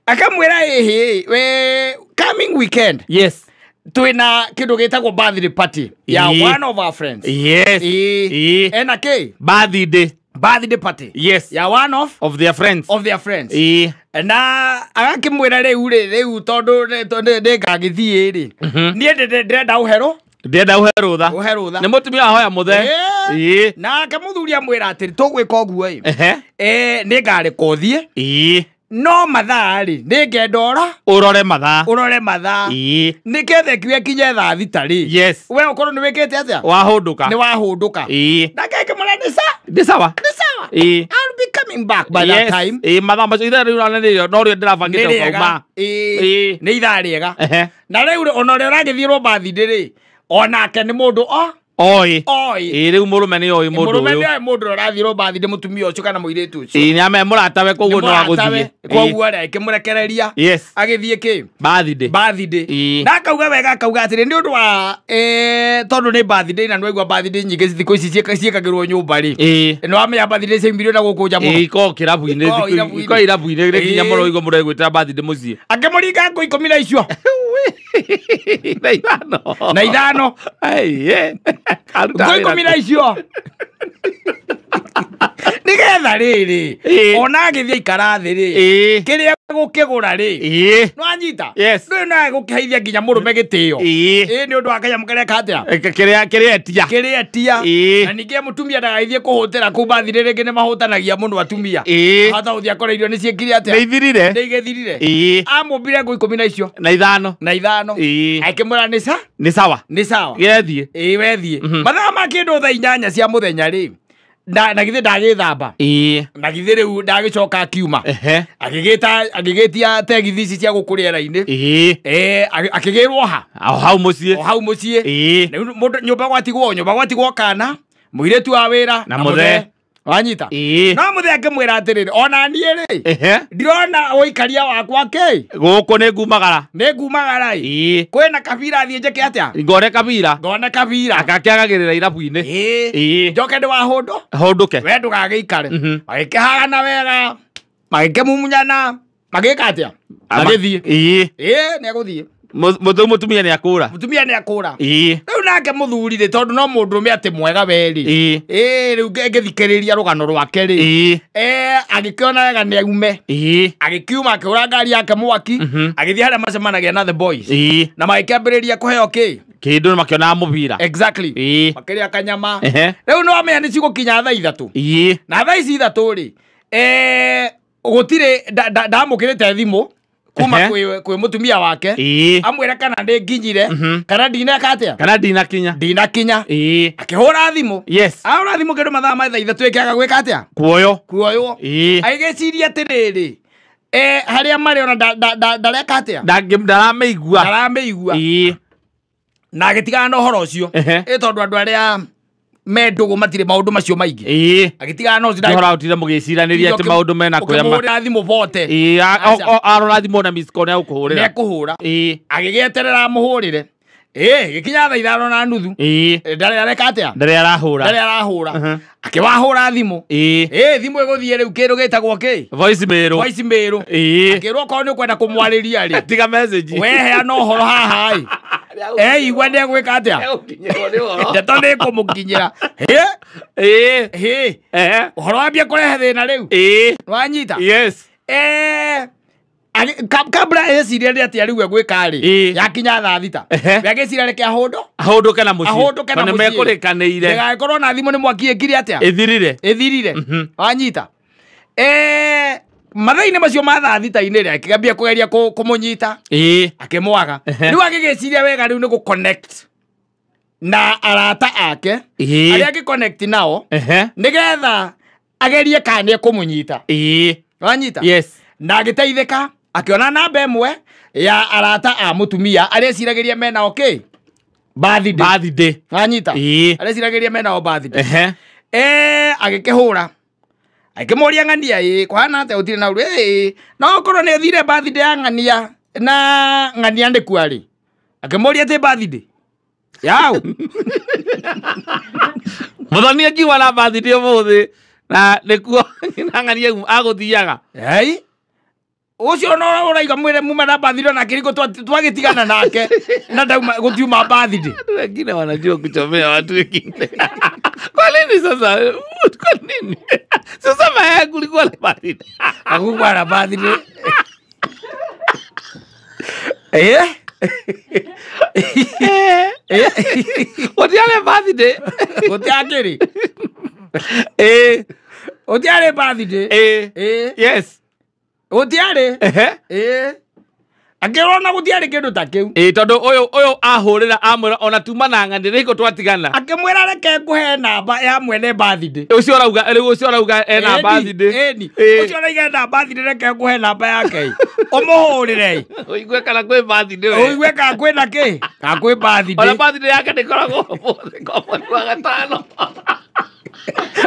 Speaker 3: akamwĩra ĩhĩ we coming weekend.
Speaker 1: Yes.
Speaker 3: Twina kĩndũ gĩtagwo birthday party ya one of our friends.
Speaker 1: Yes.
Speaker 3: Ĩĩ. Ena kĩ?
Speaker 1: Birthday.
Speaker 3: Birthday party.
Speaker 1: Yes.
Speaker 3: Ya one of
Speaker 1: their friends.
Speaker 3: Of their friends.
Speaker 1: Ĩĩ.
Speaker 3: Na agakĩmwĩra rĩu rĩ rĩu tondũ nĩngagĩthiĩ rĩ. Niĩ ndĩrenda ũherũ.
Speaker 1: Ndĩrenda ũhe rũtha.
Speaker 3: Ũhe rũtha.
Speaker 1: Nĩ mũtumia ahoya mũthe.
Speaker 3: Ĩĩ. Nake mũthuri amwĩra atĩrĩ tũgwĩka ũguo ĩ. Nĩngareka ũthiĩ.
Speaker 1: Ĩĩ.
Speaker 3: No mathaa rĩ nĩngenda
Speaker 1: ũrore mathaa.
Speaker 3: Ũrore mathaa.
Speaker 1: Ĩĩ.
Speaker 3: Nĩketha kiuga kinye thaa thita rĩ.
Speaker 1: Yes.
Speaker 3: We ũkorwo nĩ wĩkĩte atĩa?
Speaker 1: Wahũndũka.
Speaker 3: Nĩ wahũndũka.
Speaker 1: Ĩĩ.
Speaker 3: Nake akĩmwĩra nĩ sawa.
Speaker 1: Nĩ sawa.
Speaker 3: Nĩ sawa.
Speaker 1: Ĩĩ.
Speaker 3: I'll be coming back by that time.
Speaker 1: Ĩĩ mathaa macio ithaa rĩu ona nĩrĩo no rĩo ndĩrabangĩte ũkauma.
Speaker 3: Ĩĩ. Nĩ ithaa rĩega. Na rĩu ona ũrĩa ũragĩthiĩrwo birthday rĩ onake nĩ mũndũ
Speaker 1: Oĩ.
Speaker 3: Oĩ.
Speaker 1: Ĩĩ rĩu mũrũme nĩ oĩ mũndũ ũyũ.
Speaker 3: Mũrũme nĩ oĩ mũndũ ũrĩa ũrathiĩrwo birthday mũtumia ũcio kana mũirĩtu ũcio.
Speaker 1: Ĩĩ nĩ ame mũratawe koguo no agũthiĩ.
Speaker 3: Koguo rĩ akĩmũrekereria.
Speaker 1: Yes.
Speaker 3: Agĩthiĩ kĩ?
Speaker 1: Birthday.
Speaker 3: Birthday.
Speaker 1: Ĩĩ.
Speaker 3: Na akauga wega akauga atĩrĩ nĩ ũndũ wa tondũ nĩ birthday na nĩwaigua birthday nyingĩ thikũ ici ciĩkagĩrwo nyũmba rĩ.
Speaker 1: Ĩĩ.
Speaker 3: Nĩ wamenya birthday ciaumire na gũkũ nja mũno.
Speaker 1: Ĩĩ ikoragwo kĩrabu-inĩ thikũ ikoragwo irabu-inĩ rĩ nginya mũno ũigua mũndũ agwĩtĩra birthday mũciĩ.
Speaker 3: Akĩmũringa ngũ 10 na icio.
Speaker 1: Na ithano.
Speaker 3: Na ithano.
Speaker 1: Aiye.
Speaker 3: Ngũ 10 na icio. Nĩgetha rĩrĩ ona agĩthiĩ aikara thĩ rĩ kĩrĩa gũkĩgũra rĩ nĩwanyita ndũĩ no egũkĩheithia nginya mũrũme gĩtĩo. Ĩĩ nĩ ũndũ wa kanyamũ karĩa ka atĩa
Speaker 1: kĩrĩa etia.
Speaker 3: Kĩrĩa etia. Na ningĩ mũtumia ndagagĩthiĩ kũhũtĩra kũu birthday rĩngĩ nĩ mahũtanagia mũno atumia. Hata gũthiĩ akore irio nĩ ciĩkire atĩa.
Speaker 1: Nĩ ithirire.
Speaker 3: Nĩ igĩthirire. Amũmbire ngũ 10 na icio.
Speaker 1: Na ithano.
Speaker 3: Na ithano. Akĩmwĩra nĩ sa?
Speaker 1: Nĩ sawa.
Speaker 3: Nĩ sawa.
Speaker 1: Gethiĩ.
Speaker 3: Ĩĩ wethiĩ. Mathaa ma kĩndũ thaa 8 cia mũthenya rĩ na githĩ ndagĩthamba.
Speaker 1: Ĩĩ.
Speaker 3: Na githĩ rĩu ndagĩcoka akiuma. Agĩgĩta agĩgĩtia tegithi ici cia gũkũ rĩera-inĩ.
Speaker 1: Ĩĩ.
Speaker 3: Akĩgĩrwo ha?
Speaker 1: O hau mũciĩ.
Speaker 3: O hau mũciĩ.
Speaker 1: Ĩĩ.
Speaker 3: Rĩu mũndũ nyũmba gwatigwo kana mũirĩtu wa wĩra
Speaker 1: na mũthee.
Speaker 3: Wanyita?
Speaker 1: Ĩĩ.
Speaker 3: No mũthee akĩmwĩra atĩrĩrĩ ona niĩ rĩ ndirona ũikaria wakwa kĩ
Speaker 1: gũkũ nĩ ngumagara.
Speaker 3: Nĩ ngumagara ĩ.
Speaker 1: Ĩĩ.
Speaker 3: Kwĩna kabira thiĩ njĩke atĩa?
Speaker 1: Ngone kabira.
Speaker 3: Ngone kabira.
Speaker 1: Agakĩagagĩrĩra irabu-inĩ.
Speaker 3: Ĩĩ. Njoke ndĩ wahũndũ.
Speaker 1: Hũndũke.
Speaker 3: We ndũgagĩikare. Magĩkĩhagana wega. Magĩkĩmumunyana. Magĩka atĩa? Magĩthiĩ.
Speaker 1: Ĩĩ.
Speaker 3: Ĩĩ nĩ egũthiĩ.
Speaker 1: Mũthuri mũtumia nĩ akũra.
Speaker 3: Mũtumia nĩ akũra.
Speaker 1: Ĩĩ.
Speaker 3: Rĩu nake mũthuri rĩ tondũ no mũndũrũme atĩ mwega we rĩ.
Speaker 1: Ĩĩ.
Speaker 3: Ĩĩ rĩu ngĩthikĩrĩria rũgano rwake rĩ.
Speaker 1: Ĩĩ.
Speaker 3: Agĩkĩona wega nĩ aume.
Speaker 1: Ĩĩ.
Speaker 3: Agĩkiuma akĩhũra ngari yake mwaki. Agĩthiĩ harĩa macemanagia na the boys.
Speaker 1: Ĩĩ.
Speaker 3: Na magĩkĩambĩrĩria kũheo kĩ?
Speaker 1: Kĩndũ makĩonaga mũbira.
Speaker 3: Exactly.
Speaker 1: Ĩĩ.
Speaker 3: Makĩrĩa kanyama. Rĩu nĩ wamenya nĩ cigũkinya thaa 3.
Speaker 1: Ĩĩ.
Speaker 3: Na thaa ici 3 rĩ gũtirĩ ndamũkĩrĩte thimũ kuma kwĩ mũtumia wake. Amwĩra kana nĩ nginyire kana ndineka atĩa
Speaker 1: kana ndinakinya.
Speaker 3: Ndinakinya.
Speaker 1: Ĩĩ.
Speaker 3: Akĩhũra thimũ.
Speaker 1: Yes.
Speaker 3: Ahũra thimũ kĩndũ mathaa ma thaa 3 ĩkĩaga gwĩka atĩa?
Speaker 1: Kuoywo.
Speaker 3: Kuoywo.
Speaker 1: Ĩĩ.
Speaker 3: Agĩgĩciria atĩrĩrĩ harĩa marĩ ona ndareka atĩa?
Speaker 1: Ndaramĩigua.
Speaker 3: Ndaramĩigua.
Speaker 1: Ĩĩ.
Speaker 3: Na agĩtigana na ũhoro ũcio. Ĩ tondũ andũ arĩa me ndũgũ matirĩ maũndũ macio maingĩ.
Speaker 1: Ĩĩ.
Speaker 3: Agĩtigana na ũcio.
Speaker 1: Ũhoro ũtire mũgĩciranĩria atĩ maũndũ mena kũrĩa ma.
Speaker 3: Ũkĩmũhũrĩra thimũ bote.
Speaker 1: Ĩĩ arora thimũ na miss call nĩ egũkũhũrĩra.
Speaker 3: Nĩ ekũhũra.
Speaker 1: Ĩĩ.
Speaker 3: Agĩgĩeterera amũhũrĩre. Ĩĩ gĩkinya thaa 5:30.
Speaker 1: Ĩĩ.
Speaker 3: Ndarĩ areka atĩa?
Speaker 1: Ndarĩ arahũra.
Speaker 3: Ndarĩ arahũra. Akĩwahũra thimũ.
Speaker 1: Ĩĩ.
Speaker 3: Ĩĩ thimũ ĩgũthiĩ rĩu kĩndũ gĩtagwo kĩ?
Speaker 1: Voice mail.
Speaker 3: Voice mail.
Speaker 1: Ĩĩ.
Speaker 3: Akĩrwo okorwo nĩ ũkwenda kũmwarĩria rĩ.
Speaker 1: Tiga message.
Speaker 3: We heana ũhoro haha ĩ. Eigua nĩ egwĩka atĩa? Ndeto nĩ ĩkũmũkinyĩra.
Speaker 1: Ĩĩ.
Speaker 3: Ĩĩ. Ũhoro wambia kũrehe thĩna rĩu.
Speaker 1: Ĩĩ.
Speaker 3: Nĩwanyita?
Speaker 1: Yes.
Speaker 3: Kabla eciria nĩ atĩa rĩu egwĩka rĩ yakinya thaa 6. We agĩciria reke ahũndũ.
Speaker 1: Ahũndũke na mũciĩ.
Speaker 3: Ahũndũke na
Speaker 1: Tondũ
Speaker 3: mũciĩ.
Speaker 1: nĩmekũrĩkanĩire.
Speaker 3: Ndĩgagĩkorwo na thimũ nĩ mwaki ĩkire atĩa?
Speaker 1: Ĩthirire.
Speaker 3: Ĩthirire. Wanyita? Mathaa-inĩ macio ma thaa thita-inĩ rĩ akĩambia kũgeria kũmũnyita. Akĩmwaga. Rĩu agĩgĩciria wega rĩu nĩ gũ-connect na arata ake arĩa angĩ-connect nao nĩgetha agerie kana nĩ ekũmũnyita. Wanyita?
Speaker 4: Yes.
Speaker 3: Na agĩteithĩka akĩona namba ĩmwe ya arata a mũtumia arĩa eciragĩria mena okay birthday.
Speaker 4: Birthday.
Speaker 3: Wanyita? Arĩa eciragĩria mena o birthday. Agĩkĩhũra akĩmũria ng'ania ĩ kũhana atĩa gũtirĩ na ũru ĩ no okorwo nĩ ũthire birthday ya ng'ania na ng'ania ndĩkua rĩ akĩmũria atĩ birthday yau
Speaker 4: Mũthoni angiuma na birthday ũmũthĩ na nĩkuo na ng'ania agũthiaga.
Speaker 3: Ei ũcio no ũraiga mwĩre muma na birthday na kĩriko twagĩtigana nake na ndauma gũtiuma birthday.
Speaker 4: Watu wengine wanajua kuchomea watu wengine. Kwa nini sasa? Kwa nini? Sasa maya kulikuwa na birthday.
Speaker 3: Hakukuwa na birthday.
Speaker 4: Gũtiarĩ birthday.
Speaker 3: Gũtiakĩrĩ. Gũtiarĩ birthday.
Speaker 4: Yes.
Speaker 3: Gũtiarĩ. Akĩrona gũtiarĩ kĩndũ ta kĩu.
Speaker 4: Tondũ ũyũ ahũrĩra amwĩra ona tuma na ng'ania nĩkũ twatigana.
Speaker 3: Akĩmwĩra reke ngũhe namba ya mwene birthday.
Speaker 4: Ũcio ũrauga rĩu ũcio ũrauga ena birthday.
Speaker 3: Ĩni. Ũcio ũrauga ena birthday reke ngũhe namba yake. Ũmũhũrĩre.
Speaker 4: Ũigue kana kwĩ birthday we.
Speaker 3: Ũigue kana kwĩna kĩ? Kana kwĩ birthday.
Speaker 4: Ona birthday yake ndĩkoragwo ũmũthĩ kwa mweri wa gatano.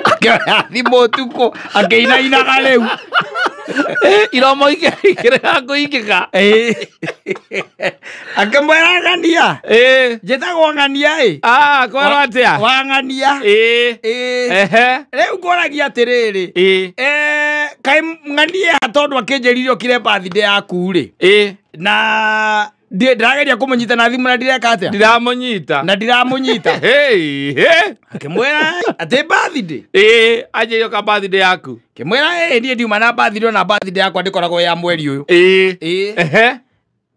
Speaker 3: Akĩoya thimũ ũtukũ akĩinainaga rĩu.
Speaker 4: Iromo ikĩrega kũingĩka.
Speaker 3: Akĩmwĩra ng'ania. Njĩtagwo ng'ania ĩ.
Speaker 4: Kwerwo atĩa?
Speaker 3: Wa ng'ania. Rĩu ngũragia atĩrĩrĩ. Kaĩ ng'ania tondũ akĩnjĩrire ũkire birthday yaku rĩ. Na ndĩrageria kũmũnyita na thimũ na ndireka atĩa?
Speaker 4: Ndiramũnyita.
Speaker 3: Na ndiramũnyita. Akĩmwĩra atĩ birthday.
Speaker 4: Anjĩre ũka birthday yaku.
Speaker 3: Akĩmwĩra niĩ ndiuma na birthday ona birthday yakwa ndĩkoragwo ya mweri ũyũ.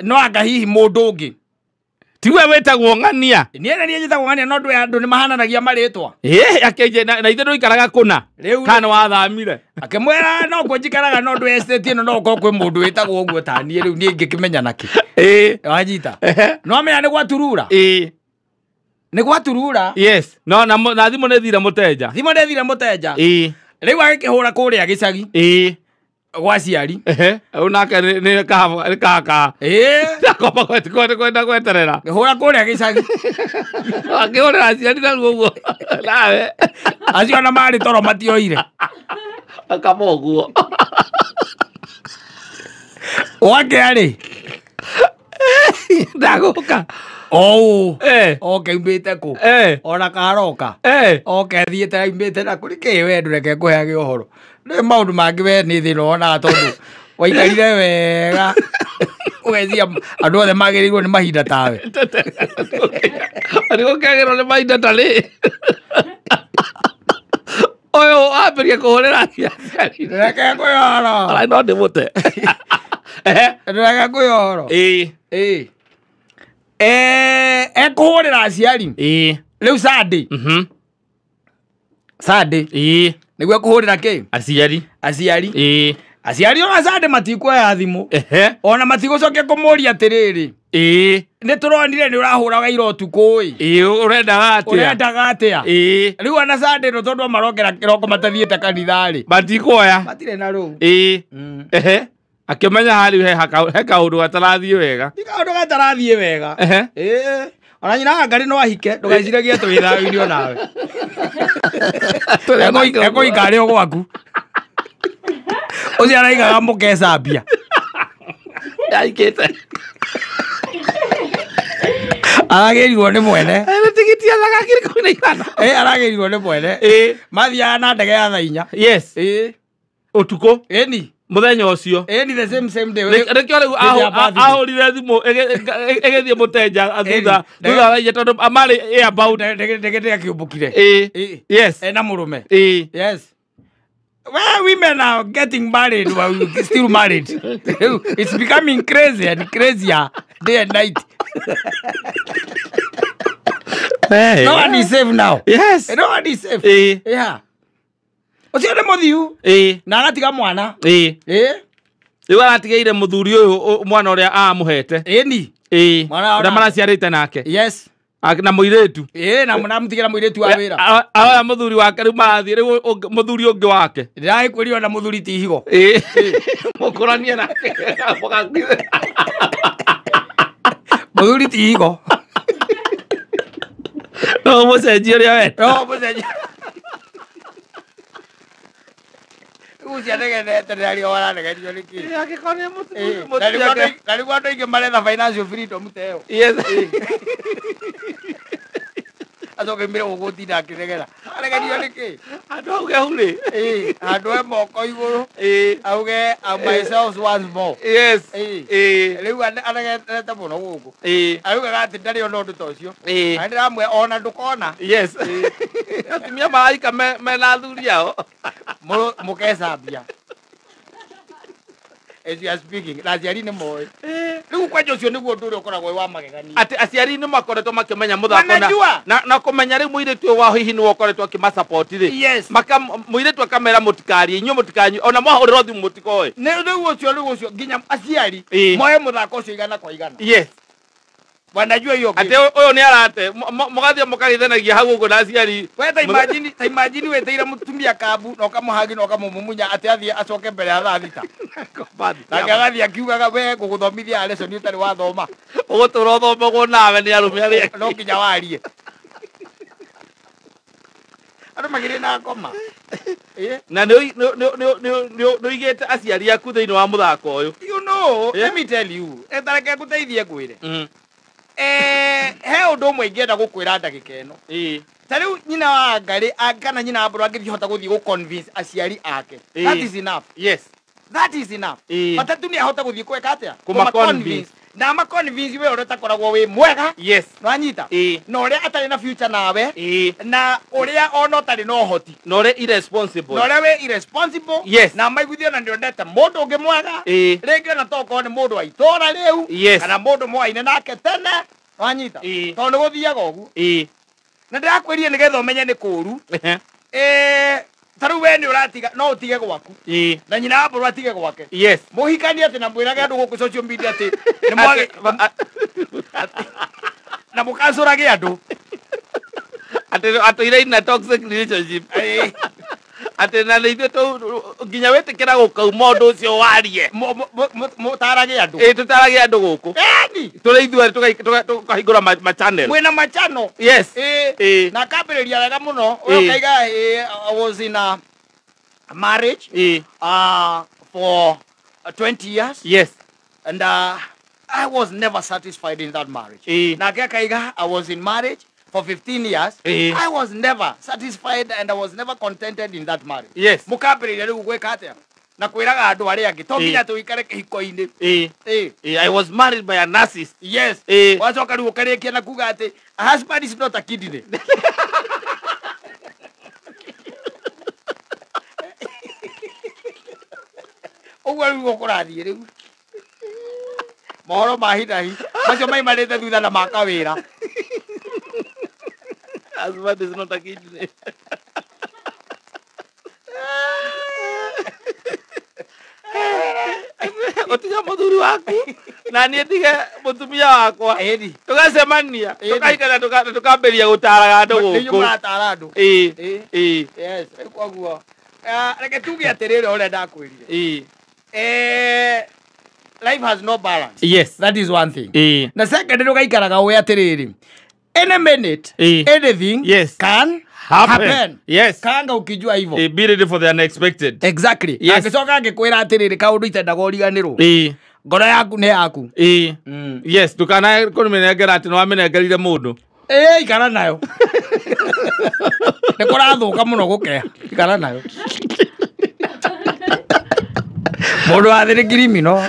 Speaker 3: No anga hihi mũndũ ũngĩ.
Speaker 4: Tiwe wĩtagwo ng'ania.
Speaker 3: Niĩ na niĩ njĩtagwo ng'ania no andũ nĩ mahananagia marĩtwa.
Speaker 4: Akĩnjĩra na ithe ndũikaraga kũna. Kana wathamire.
Speaker 3: Akĩmwĩra no kuo njikaraga no ndũ estate ĩno no gũkorwo kwĩ mũndũ wĩtagwo ũguo ta niĩ rĩu niĩ ingĩkĩmenya nakĩ. Wanyita. No amenya nĩ gwaturura. Nĩ gwaturura.
Speaker 4: Yes. No na thimũ nĩ thire mũteja.
Speaker 3: Thimũ nĩ thire mũteja. Rĩu agĩkĩhũra kũrĩa gĩcagi. Gwa ciari.
Speaker 4: Rĩu nake nĩ kahaka. Ndakomba kwenda gweterera.
Speaker 3: Ngĩhũra kũrĩa gĩcagi.
Speaker 4: Akĩhũrĩra aciari narua ũguo. Nawe.
Speaker 3: Acio ona marĩ toro matioire.
Speaker 4: Akama ũguo.
Speaker 3: Wakĩa rĩ.
Speaker 4: Ndagũka.
Speaker 3: Oũ. Oke umbĩte kũ. Ona karoka. Oke thiĩte aumĩte na kũrĩ kĩ we ndũreke ngũheage ũhoro. Nĩ maũndũ mangĩ we nĩ thĩna wonaga tondũ waikarire wega. Ũgeciria andũ othe magĩrĩirwo nĩ mahinda tawe.
Speaker 4: Nĩgũkĩagĩrwo nĩ mahinda ta rĩ. Ũyũ ambĩrĩria kũhũrĩra aciari.
Speaker 3: Ndũreke ngũhe ũhoro.
Speaker 4: Ona no ndĩmũte.
Speaker 3: Ndũreke ngũhe ũhoro. Ekũhũrĩra aciari. Rĩu Sunday. Sunday. Nĩguo ekũhũrĩra kĩ?
Speaker 4: Aciari.
Speaker 3: Aciari. Aciari ona Sunday matikuoya thimũ. Ona matigũcokia kũmũria atĩrĩrĩ. Nĩ tũronire nĩ ũrahũraga ira ũtukũ ĩ.
Speaker 4: Ũrendaga atĩa?
Speaker 3: Ũrendaga atĩa? Rĩu ona Sunday no tondũ marokera kĩroko matathiĩte kanitha rĩ.
Speaker 4: Matikuoya.
Speaker 3: Matirĩ na rũu.
Speaker 4: Akĩmenya harĩ he kaũndũ gatarathiĩ wega.
Speaker 3: Ti kaũndũ gatarathiĩ wega. Ona nyina wa Ngarĩ no ahike ndũgeciragie atĩ wĩ thayũ-inĩ onawe. Ekũhika arĩ o gwaku. Ũcio araigaga mũkecambia.
Speaker 4: Ahikĩte.
Speaker 3: Aragĩrirwo nĩ mwene.
Speaker 4: Tigiti ya thaa 15,000.
Speaker 3: Aragĩrirwo nĩ mwene. Mathiaga na ndege ya thaa 4.
Speaker 4: Yes. Ũtukũ.
Speaker 3: Ĩni.
Speaker 4: Mũthenya ũcio.
Speaker 3: Ĩni the same day.
Speaker 4: Nĩkĩo rĩu ahũrire thimũ ĩgĩthiĩ mũteja thutha wa inya tondũ marĩ airbound.
Speaker 3: Ndege ndĩakĩũmbũkire.
Speaker 4: Yes.
Speaker 3: Ena mũrũme. Yes. Well, women are getting married while we're still married. It's becoming crazy and crazier day and night.
Speaker 4: Hey.
Speaker 3: No one is safe now.
Speaker 4: Yes.
Speaker 3: No one is safe. Yeah. Ũcio nĩ mũthiu.
Speaker 4: Ĩĩ.
Speaker 3: Na agatiga mwana.
Speaker 4: Ĩĩ.
Speaker 3: Ĩĩ.
Speaker 4: Rĩu aratigĩire mũthuri ũyũ mwana ũrĩa amũhete.
Speaker 3: Ĩni.
Speaker 4: Ĩĩ.
Speaker 3: Mwana
Speaker 4: Ũrĩa maraciarĩte nake.
Speaker 3: Yes.
Speaker 4: Na mũirĩtu.
Speaker 3: Ĩĩ na mũramũtigĩra mũirĩtu wa wĩra.
Speaker 4: Aroya mũthuri wake rĩu marathiĩ rĩu mũthuri ũngĩ wake.
Speaker 3: Ndĩragĩkwĩrire ona mũthuri ti higo.
Speaker 4: Ĩĩ. Mũkũranie nake.
Speaker 3: Mũthuri ti higo.
Speaker 4: No mũcenjie ũrĩa wenda.
Speaker 3: No mũcenjie. Rĩu cianegenete nĩarĩo waranegenio nĩkĩ?
Speaker 4: Angĩkorwo nĩ
Speaker 3: Na rĩu andũ aingĩ maretha financial freedom ta ĩyo.
Speaker 4: Yes.
Speaker 3: Acoke aumĩre gũkũ gũtinda akĩnegena. Aregenio nĩkĩ?
Speaker 4: Andũ auge hau rĩ.
Speaker 3: Ĩĩ, handũ he moko igũrũ.
Speaker 4: Ĩĩ.
Speaker 3: Auge I'm myself once more.
Speaker 4: Yes.
Speaker 3: Ĩĩ.
Speaker 4: Ĩĩ.
Speaker 3: Rĩu anegenete mũno gũkũ.
Speaker 4: Ĩĩ.
Speaker 3: Augaga atĩ ndarĩ ona ũndũ ta ũcio.
Speaker 4: Ĩĩ.
Speaker 3: Na ndĩramwĩra ona ndũkona.
Speaker 4: Yes. Atumia maraika mena athuri ao.
Speaker 3: Mũkecambia. As you are speaking, na aciari nĩ moĩ. Rĩu kwanja ũcio nĩguo ũndũ ũrĩa ũkoragwo wĩ wa magegania.
Speaker 4: Atĩ aciari nĩ makoretwo makĩmenya mũthako
Speaker 3: Wanajua.
Speaker 4: na kũmenya rĩu mũirĩtu ũyũ wao hihi nĩwe ũkoretwo akĩmasupport rĩ.
Speaker 3: Yes.
Speaker 4: Maka mũirĩtu akamera mũtikarie, inyuĩ mũtikanyue, ona mwahũrĩrwo thimũ mũtikoe.
Speaker 3: Nĩ rĩu ũcio rĩu ũcio nginya aciari
Speaker 4: Ĩĩ.
Speaker 3: moe mũthako ũcio igana kwa igana.
Speaker 4: Yes.
Speaker 3: Wanajua hiyo
Speaker 4: Atĩ ũyũ nĩ arate, mũgathiĩ mũkagĩthanagia hau ũguo na aciari.
Speaker 3: We ta imagine, ta imagine weteire mũtumia kambu na ũkamũhagi na ũkamũmumunya atĩ athiĩ acoke mbere ya thaa thita. Nake agathiĩ akiugaga we ngũgũthomithia lesson ũtarĩ wathoma.
Speaker 4: Ũgũtũra ũthomagwo nawe nĩ arũme arĩa.
Speaker 3: No nginya warie. Andũ magĩrĩ na ngoma.
Speaker 4: Na nĩ ũigĩte aciari aku thĩinĩ wa mũthako ũyũ.
Speaker 3: You know, let me tell you, tareke ngũteithie ngwĩre. He ũndũ ũmwe ingĩenda gũkwĩra ndagĩka ĩno. Ta rĩu nyina wa Ngarĩ kana nyina wa Mbũrũ angĩthiĩ hota gũthiĩ gũ-convince aciari ake. That is enough.
Speaker 4: Yes.
Speaker 3: That is enough. Bata tu nĩ ahote gũthiĩ gwĩka atĩa?
Speaker 4: Kũma-convince.
Speaker 3: Na ama-convince we ũrĩa ũtakoragwo wĩ mwega.
Speaker 4: Yes.
Speaker 3: Nĩwanyita? Na ũrĩa atarĩ na future nawe. Na ũrĩa ona ũtarĩ na ũhoti.
Speaker 4: Na ũrĩa irresponsible.
Speaker 3: Na ũrĩa wĩ irresponsible.
Speaker 4: Yes.
Speaker 3: Na maiguithie ona nĩondete mũndũ ũngĩ mwega. Rĩngĩ ona tokorwo nĩ mũndũ wa itũũra rĩu.
Speaker 4: Yes.
Speaker 3: Kana mũndũ mwaine nake tene. Nĩwanyita? Tondũ nĩ gũthiaga ũguo. Na ndĩrakwĩrire nĩgetha ũmenye nĩ kũũru. Ta rĩu we nĩ ũratiga no ũtige gwaku. Na nyina wa Mbũrũ atige gwake.
Speaker 4: Yes.
Speaker 3: Mũhikanie atĩ na mwĩrage andũ gũkũ social media atĩ nĩ mwage na mũkacũrage andũ.
Speaker 4: Atĩ atũire in a toxic relationship. Atĩ na nĩ ithuĩ nginya wĩtĩkĩra gũkauma ũndũ ũcio warie.
Speaker 3: Mũtarage andũ.
Speaker 4: Ĩĩ tũtarage andũ gũkũ.
Speaker 3: Ĩni.
Speaker 4: Tũrĩ ithuerĩ tũkahingũra ma channel.
Speaker 3: Mwĩna machannel.
Speaker 4: Yes.
Speaker 3: Ĩĩ. Na akambĩrĩria wega mũno. Ũyũ ũkaiga I was in a marriage for 20 years.
Speaker 4: Yes.
Speaker 3: And I was never satisfied in that marriage. Nake akaiga I was in marriage for 15 years. I was never satisfied and I was never contented in that marriage.
Speaker 4: Yes.
Speaker 3: Mũkambĩrĩria rĩu gwĩka atĩa? Na kwĩraga andũ arĩa angĩ to nginya tũikare kĩhiko-inĩ.
Speaker 4: I was married by a narcissist.
Speaker 3: Yes. Wacoka rĩu ũkarĩkia na kuga atĩ a husband is not a kidney. Ũguo rĩu kũrathiĩ rĩu. Mohoro ma hi na hi macio maimanĩte thutha na makawĩra.
Speaker 4: Husband is not a kidney. Ũtige mũthuri waku na niĩ ndige mũtumia wakwa. Tũgacemania, tũkahikania, tũkambĩrĩria gũtaraga andũ gũkũ.
Speaker 3: Nĩ mũratara andũ.
Speaker 4: Ĩĩ.
Speaker 3: Yes, rĩu koguo reke tuge atĩrĩrĩ ũrĩa ndakwĩrire. Life has no balance.
Speaker 4: Yes.
Speaker 3: That is one thing. Na second ndũgaikaraga ũĩ atĩrĩrĩ. Any minute, anything can happen.
Speaker 4: Yes.
Speaker 3: Kanga ukijua hivyo.
Speaker 4: Be ready for the unexpected.
Speaker 3: Exactly.
Speaker 4: Yes.
Speaker 3: Angĩcoka angĩkwĩra atĩrĩrĩ kaũndũ itendaga ũriganĩrwo. Ngoro yaku nĩ yaku.
Speaker 4: Yes, ndũkanae kũmĩnengera atĩ nĩwamĩnengerire mũndũ.
Speaker 3: Ikara nayo. Nĩ kũrathũka mũno gũkeha. Ikara nayo. Mũndũ wa thĩ nĩ criminal.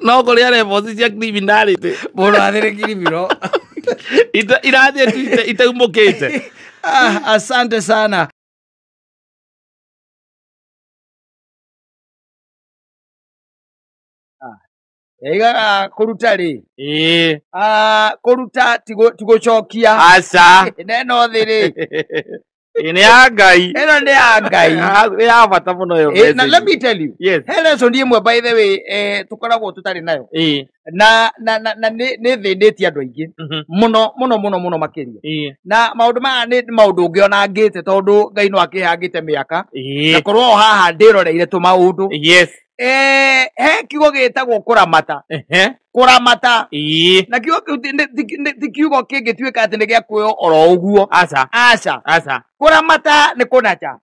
Speaker 4: No kũrĩa levels cia criminality.
Speaker 3: Mũndũ wa thĩ nĩ criminal.
Speaker 4: Irathiĩ itaumũkĩte.
Speaker 3: Asante sana. Igaga kũruta rĩ. Kũruta ti gũcokia.
Speaker 4: Aca.
Speaker 3: Neno thĩ rĩ.
Speaker 1: Nĩ ya Ngai.
Speaker 3: Ĩno nĩ ya Ngai.
Speaker 1: Nĩ ya bata mũno ĩyo
Speaker 3: Na
Speaker 1: message.
Speaker 3: let me tell you,
Speaker 1: Yes.
Speaker 3: he lesson ĩmwe, by the way, tũkoragwo tũtarĩ nayo na nĩ thĩnĩtie andũ aingĩ mũno mũno mũno mũno makĩria. Na maũndũ maya nĩ maũndũ ũngĩona ngĩte, tondũ Ngai no akĩhangĩte mĩaka na korwo o haha ndĩroreire tũmaũndũ. He kiugo gĩtagwo kũramata. Kũramata. Na kiugo kĩu ti kiugo kĩngĩtuĩka atĩ nĩ gĩa kuoywo oro ũguo.
Speaker 1: Aca.
Speaker 3: Aca.
Speaker 1: Aca.
Speaker 3: Kũramata nĩ kũnacha.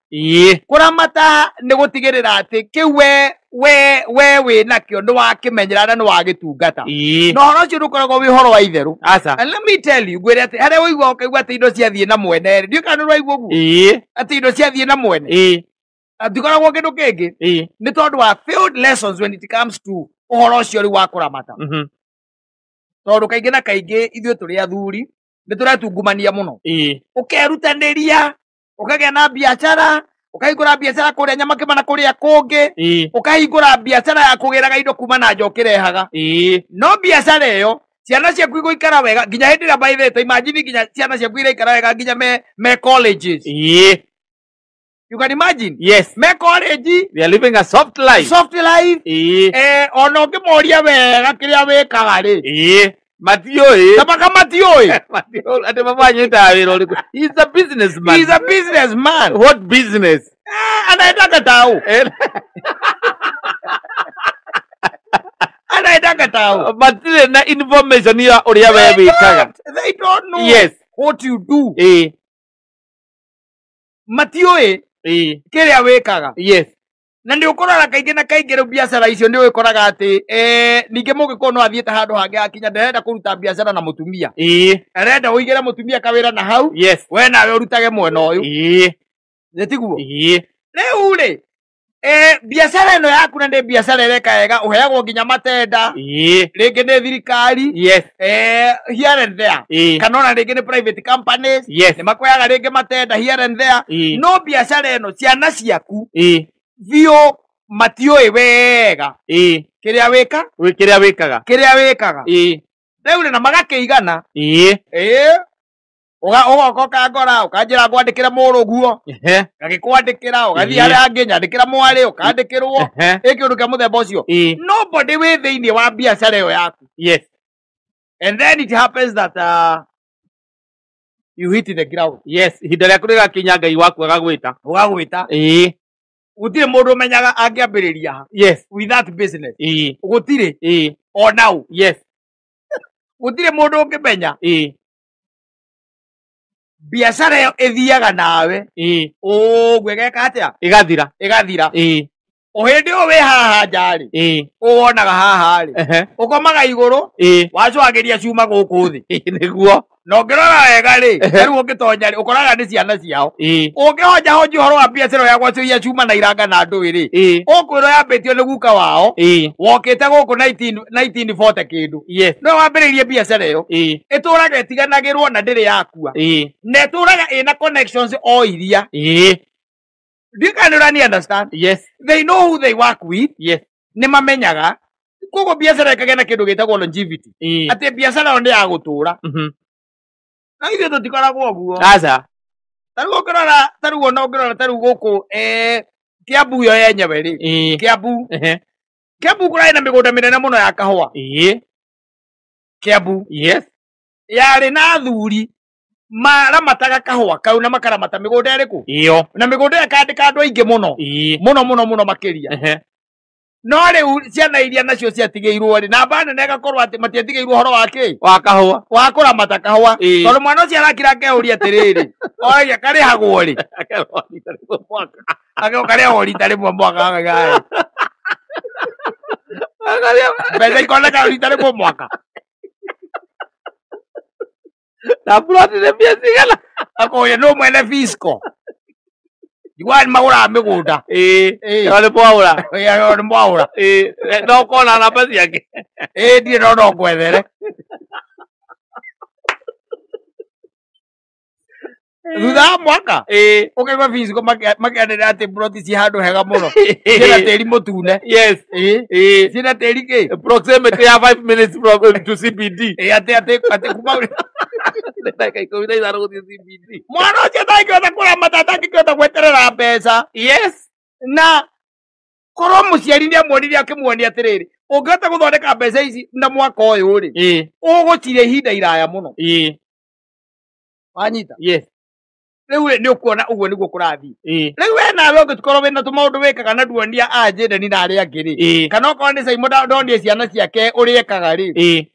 Speaker 3: Kũramata nĩ gũtigĩrĩra atĩ kĩu we wĩ nakĩo nĩ wakĩmenyera na nĩ wagĩtungata. Na ũhoro ũcio ndũkoragwo wĩ ũhoro wa itherũ.
Speaker 1: Aca.
Speaker 3: And let me tell you, ngwĩre atĩ harĩa ũigua ũkaigua atĩ indo ciathiĩ na mwene rĩ, ndiũĩ kana nĩ ũraigua ũguo, atĩ indo ciathiĩ na mwene, ndikoragwo kĩndũ kĩngĩ, nĩ tondũ wa failed lessons when it comes to ũhoro ũcio rĩu wa kũramata. Tondũ kaingĩ na kaingĩ ithuĩ tũrĩ athuri nĩ tũretungumania mũno. Ũkerutanĩria, ũkagĩa na biacara, ũkahingũra biacara kũrĩa Nyamakĩma na kũrĩa kũngĩ, ũkahingũra biacara ya kũgĩraga indo kuma na nja ũkĩrehaga. No biacara ĩyo, ciana ciaku igũikara wega nginya hĩndĩ ĩrĩa, by the way, ta imagine nginya ciana ciaku iraikara wega nginya me colleges. You can imagine.
Speaker 1: Yes.
Speaker 3: Me college.
Speaker 1: They are living a soft life.
Speaker 3: Soft life. Ona ũngĩmoria wega kĩrĩa wĩkaga rĩ,
Speaker 1: Matiũĩ.
Speaker 3: tabaka matiũĩ.
Speaker 1: Matiũĩ atĩ baba anyitaga wĩra ũrĩkũ. He's a businessman.
Speaker 3: He's a businessman.
Speaker 1: What business?
Speaker 3: Anaendaga tao. Anaendaga tao.
Speaker 1: Matirĩ na information ya ũrĩa we wĩkaga.
Speaker 3: They don't know what you do. Matiũĩ kĩrĩa wĩkaga. Na nĩ ũkoraga kaingĩ na kaingĩ rĩu biacara icio nĩ ũgĩkoraga atĩ ningĩ mũgĩkũyũ no athiĩte handũ hangĩ akinya ndarenda kũruta biacara na mũtumia. Arenda ũigĩre mũtumia kawĩra na hau, we nawe ũrutage mwena ũyũ. Nĩ tiguo? Rĩu rĩ, biacara ĩno yaku na nĩ biacara ĩreka wega, ũheagwo nginya matenda, rĩngĩ nĩ thirikari, here and there, kana ona rĩngĩ nĩ private companies, nĩ makuoyaga rĩngĩ matenda here and there. No biacara ĩno ciana ciaku biũ matiũĩ wega kĩrĩa wĩka.
Speaker 1: Kĩrĩa wĩkaga.
Speaker 3: Kĩrĩa wĩkaga. Rĩu rĩ, na magakĩigana. Ũgoka ũkangora ũkanjĩra ngwandĩkĩre mũrũguo, ngagĩkwandĩkĩra, ũgathiĩ harĩa hangĩ, nyandĩkĩra mwarĩ, ũkandĩkĩrwo. Ĩ kĩũndũ kĩa mũthemba ũcio. Nobody wĩ thĩinĩ wa biacara ĩyo yaku. And then it happens that you hit the ground.
Speaker 1: Yes, ihinda rĩaku rĩgakinya Ngai waku agagwĩta.
Speaker 3: Ũgagwĩta. Gũtirĩ mũndũ ũmenyaga angĩambĩrĩria ha with that business. Gũtirĩ. Ona ũ. Gũtirĩ mũndũ ũngĩmenya. Biacara ĩyo ĩthiaga nawe ũguo ĩgeka atĩa?
Speaker 1: Ĩgathira.
Speaker 3: Ĩgathira. O hĩndĩ ĩyo wĩ haha nja rĩ, ũwonaga haha rĩ, ũkomaga igũrũ, wacũhagĩria cuma gũkũ thĩ.
Speaker 1: Nĩguo.
Speaker 3: Na ũngĩrora wega rĩ, rĩu ũngĩtonya rĩ, ũkoraga nĩ ciana ciao. Ũngĩhonja honja ũhoro wa biacara ya gwacũhia cuma na iranga na ndũĩ rĩ, ũkwĩrwo yambĩtio nĩ guka wao wokĩte gũkũ 1940 kĩndũ. No wambĩrĩirie biacara ĩyo. Ĩtũraga ĩtiganagĩrwo na ndĩrĩ yakua. Na ĩtũraga ĩna connections o iria. Do you kind of understand?
Speaker 1: Yes.
Speaker 3: They know who they work with. Nĩ mamenyaga. Koguo biacara ĩkagĩa na kĩndũ gĩtagwo longevity. Atĩ biacara ĩyo nĩ ya gũtũra. Na ithuĩ tũtikoragwo ũguo.
Speaker 1: Aca.
Speaker 3: Ta rĩu ũngĩrora, ta rĩu ona ũngĩrora ta rĩu gũkũ Kiambu yo yenyewe rĩ. Kiambu. Kiambu kũrarĩ na mĩgũnda mĩnene mũno ya kahũa. Kiambu. Yarĩ na athuri maramataga kahũa kau na makaramata mĩgũnda ĩrĩkũ?
Speaker 1: Iyo.
Speaker 3: Na mĩgũnda ĩyo ĩkandĩka andũ aingĩ mũno. Mũno mũno mũno makĩria. No rĩu ciana iria nacio ciatigĩirwo rĩ, namba nene ĩgakorwo atĩ matiatigĩirwo ũhoro wa kĩ?
Speaker 1: Wa kahũa.
Speaker 3: Wa kũramata kahũa. Tondũ mwana ũcio arakira akeyũria atĩrĩrĩ, oragia karĩhagwo rĩ? Karĩhagwo rita rĩmwe mwaka akauga, mbeca ikoneka rita rĩmwe mwaka.
Speaker 1: Na plot nĩ mbia cigana?
Speaker 3: Akoria nũ mwene Fisco. Njiguaga nĩ magũraga mĩgũnda.
Speaker 1: Ĩyo nĩ mwaũra.
Speaker 3: Ĩyo nĩ mwaũra.
Speaker 1: No ũkona namba ciake.
Speaker 3: Ndirĩ no no ngwethere. Thutha wa mwaka ũkaigua Fisco makĩanĩrĩra atĩ plot ci handũ hega mũno. Ciĩna tĩri mũtune. Ciĩna tĩri kĩ?
Speaker 1: Proximity ya 5 minutes from to CBD.
Speaker 3: Atĩ kuma
Speaker 4: Ndagĩka 15 gũthiĩ CBD.
Speaker 2: Mwana ũcio ndangĩhota kũramata, ndangĩhota gweterera mbeca.
Speaker 4: Yes.
Speaker 2: Na korwo mũciari nĩ amuonirie akĩmuonia atĩrĩrĩ, ũngĩhota gũthondeka mbeca ici na mwaka ũyũ rĩ, ũgũcirĩa ihinda iraya mũno. Wanyita?
Speaker 4: Yes.
Speaker 2: Rĩu rĩ, nĩ ũkuona ũguo nĩguo kũrathiĩ. Rĩu we nawe ũngĩkorwo wĩna tũmaũndũ wĩkaga na nduonia a Jayden na arĩa angĩ rĩ, kana okorwo nĩ Simon ndonie ciana ciake ũrĩa ekaga rĩ,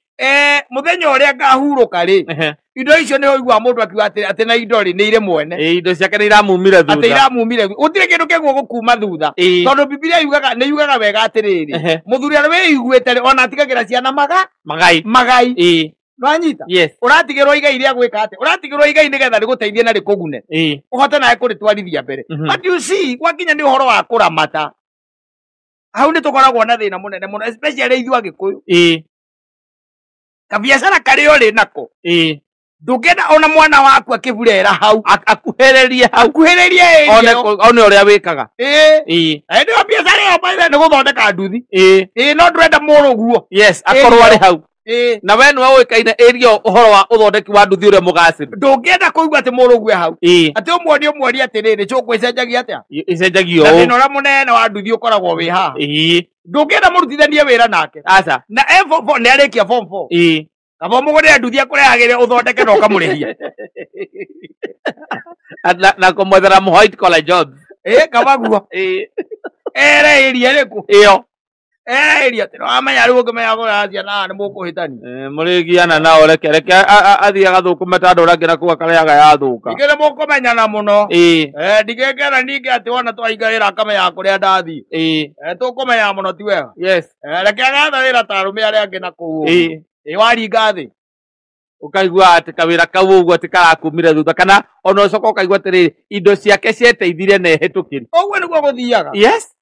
Speaker 2: mũthenya ũrĩa ngahurũka rĩ, indo icio nĩ ũiguaga mũndũ akiuga atĩ na indo rĩ nĩ irĩ mwene.
Speaker 4: Indo ciake nĩ iramumire thutha.
Speaker 2: Atĩ iramumire. Gũtirĩ kĩndũ kĩguo gũkuma thutha. Tondũ Bibilia yugaga, nĩ yugaga wega atĩrĩrĩ, mũthuri ũrĩa wĩiguĩte rĩ, ona atigagĩra ciana magai. Magai. Nwanyita?
Speaker 4: Yes.
Speaker 2: Ũratigĩrwo igai rĩa gwĩka atĩa? Ũratigĩrwo igai nĩgetha rĩgũteithie na rĩkũgune. Ũhote nawe kũrĩtwarithia mbere. But you see, gwakinya nĩ ũhoro wa kũramata. Hau nĩ tũkoragwo na thĩna mũnene mũno, especially ithuĩ Agĩkũyũ. Kabiacara karĩa ũrĩ nako. Ndũngĩenda ona mwana waku akĩburera hau.
Speaker 4: Akuhĩrĩrie hau.
Speaker 2: Akuhĩrĩrie ĩyo.
Speaker 4: One ũrĩa wĩkaga.
Speaker 2: Na hĩndĩ ĩyo biacara ĩyo by the way nĩ gũthondeka nduthi. No ndũrenda mũrũguo.
Speaker 4: Yes, akorwo arĩ hau. Na we nĩwe ũĩkaine ĩrio ũhoro wa ũthondeki wa nduthi ũrĩa mũgacĩru.
Speaker 2: Ndũngĩenda kũigua atĩ mũrũguo hau. Atĩ ũmuonie ũmuonie atĩrĩrĩ, cũkũ ĩcenjagia atĩa?
Speaker 4: Ĩcenjagio
Speaker 2: Na
Speaker 4: ũũ.
Speaker 2: thĩna ũrĩa mũnene wa nduthi ũkoragwo wĩ haha. Ndũngĩenda mũrutithanie wĩra nake.
Speaker 4: Aca.
Speaker 2: Na e form four, nĩ arĩkia form 4. Kaba mũgũrĩre nduthi akũrehagĩre ũthondeke na ũkamũrĩhia.
Speaker 4: Na kũmwethera mũ white collar jobs.
Speaker 2: Kaba guo. Ere ĩria ĩrĩkũ?
Speaker 4: Ĩyo.
Speaker 2: Ĩria atĩ nĩwamenya rĩu ũngĩmenya kũrera ciana haha nĩ mũkũhĩtania.
Speaker 4: Mũrĩgiana nao reke reke athiĩ agathũkũme ta andũ arĩa angĩ na kũu akarĩaga yathũka.
Speaker 2: Ningĩ nĩ mũkũmenyana mũno. Ndingĩkena ningĩ atĩ wona twahinga wĩra akamenyaga kũrĩa ndathiĩ. Tũkũmenyana mũno ti wega.
Speaker 4: Yes.
Speaker 2: Reke agatha wĩra ta arũme arĩa angĩ na kũu ũguo. Waringa thĩ.
Speaker 4: Ũkaigua atĩ kawĩra kau ũguo atĩ karakumire thutha kana ona ũcoka ũkaigua atĩrĩrĩ indo ciake cieteithirie na ĩhĩtũkĩri.
Speaker 2: Ũguo nĩguo gũthiaga.
Speaker 4: Yes.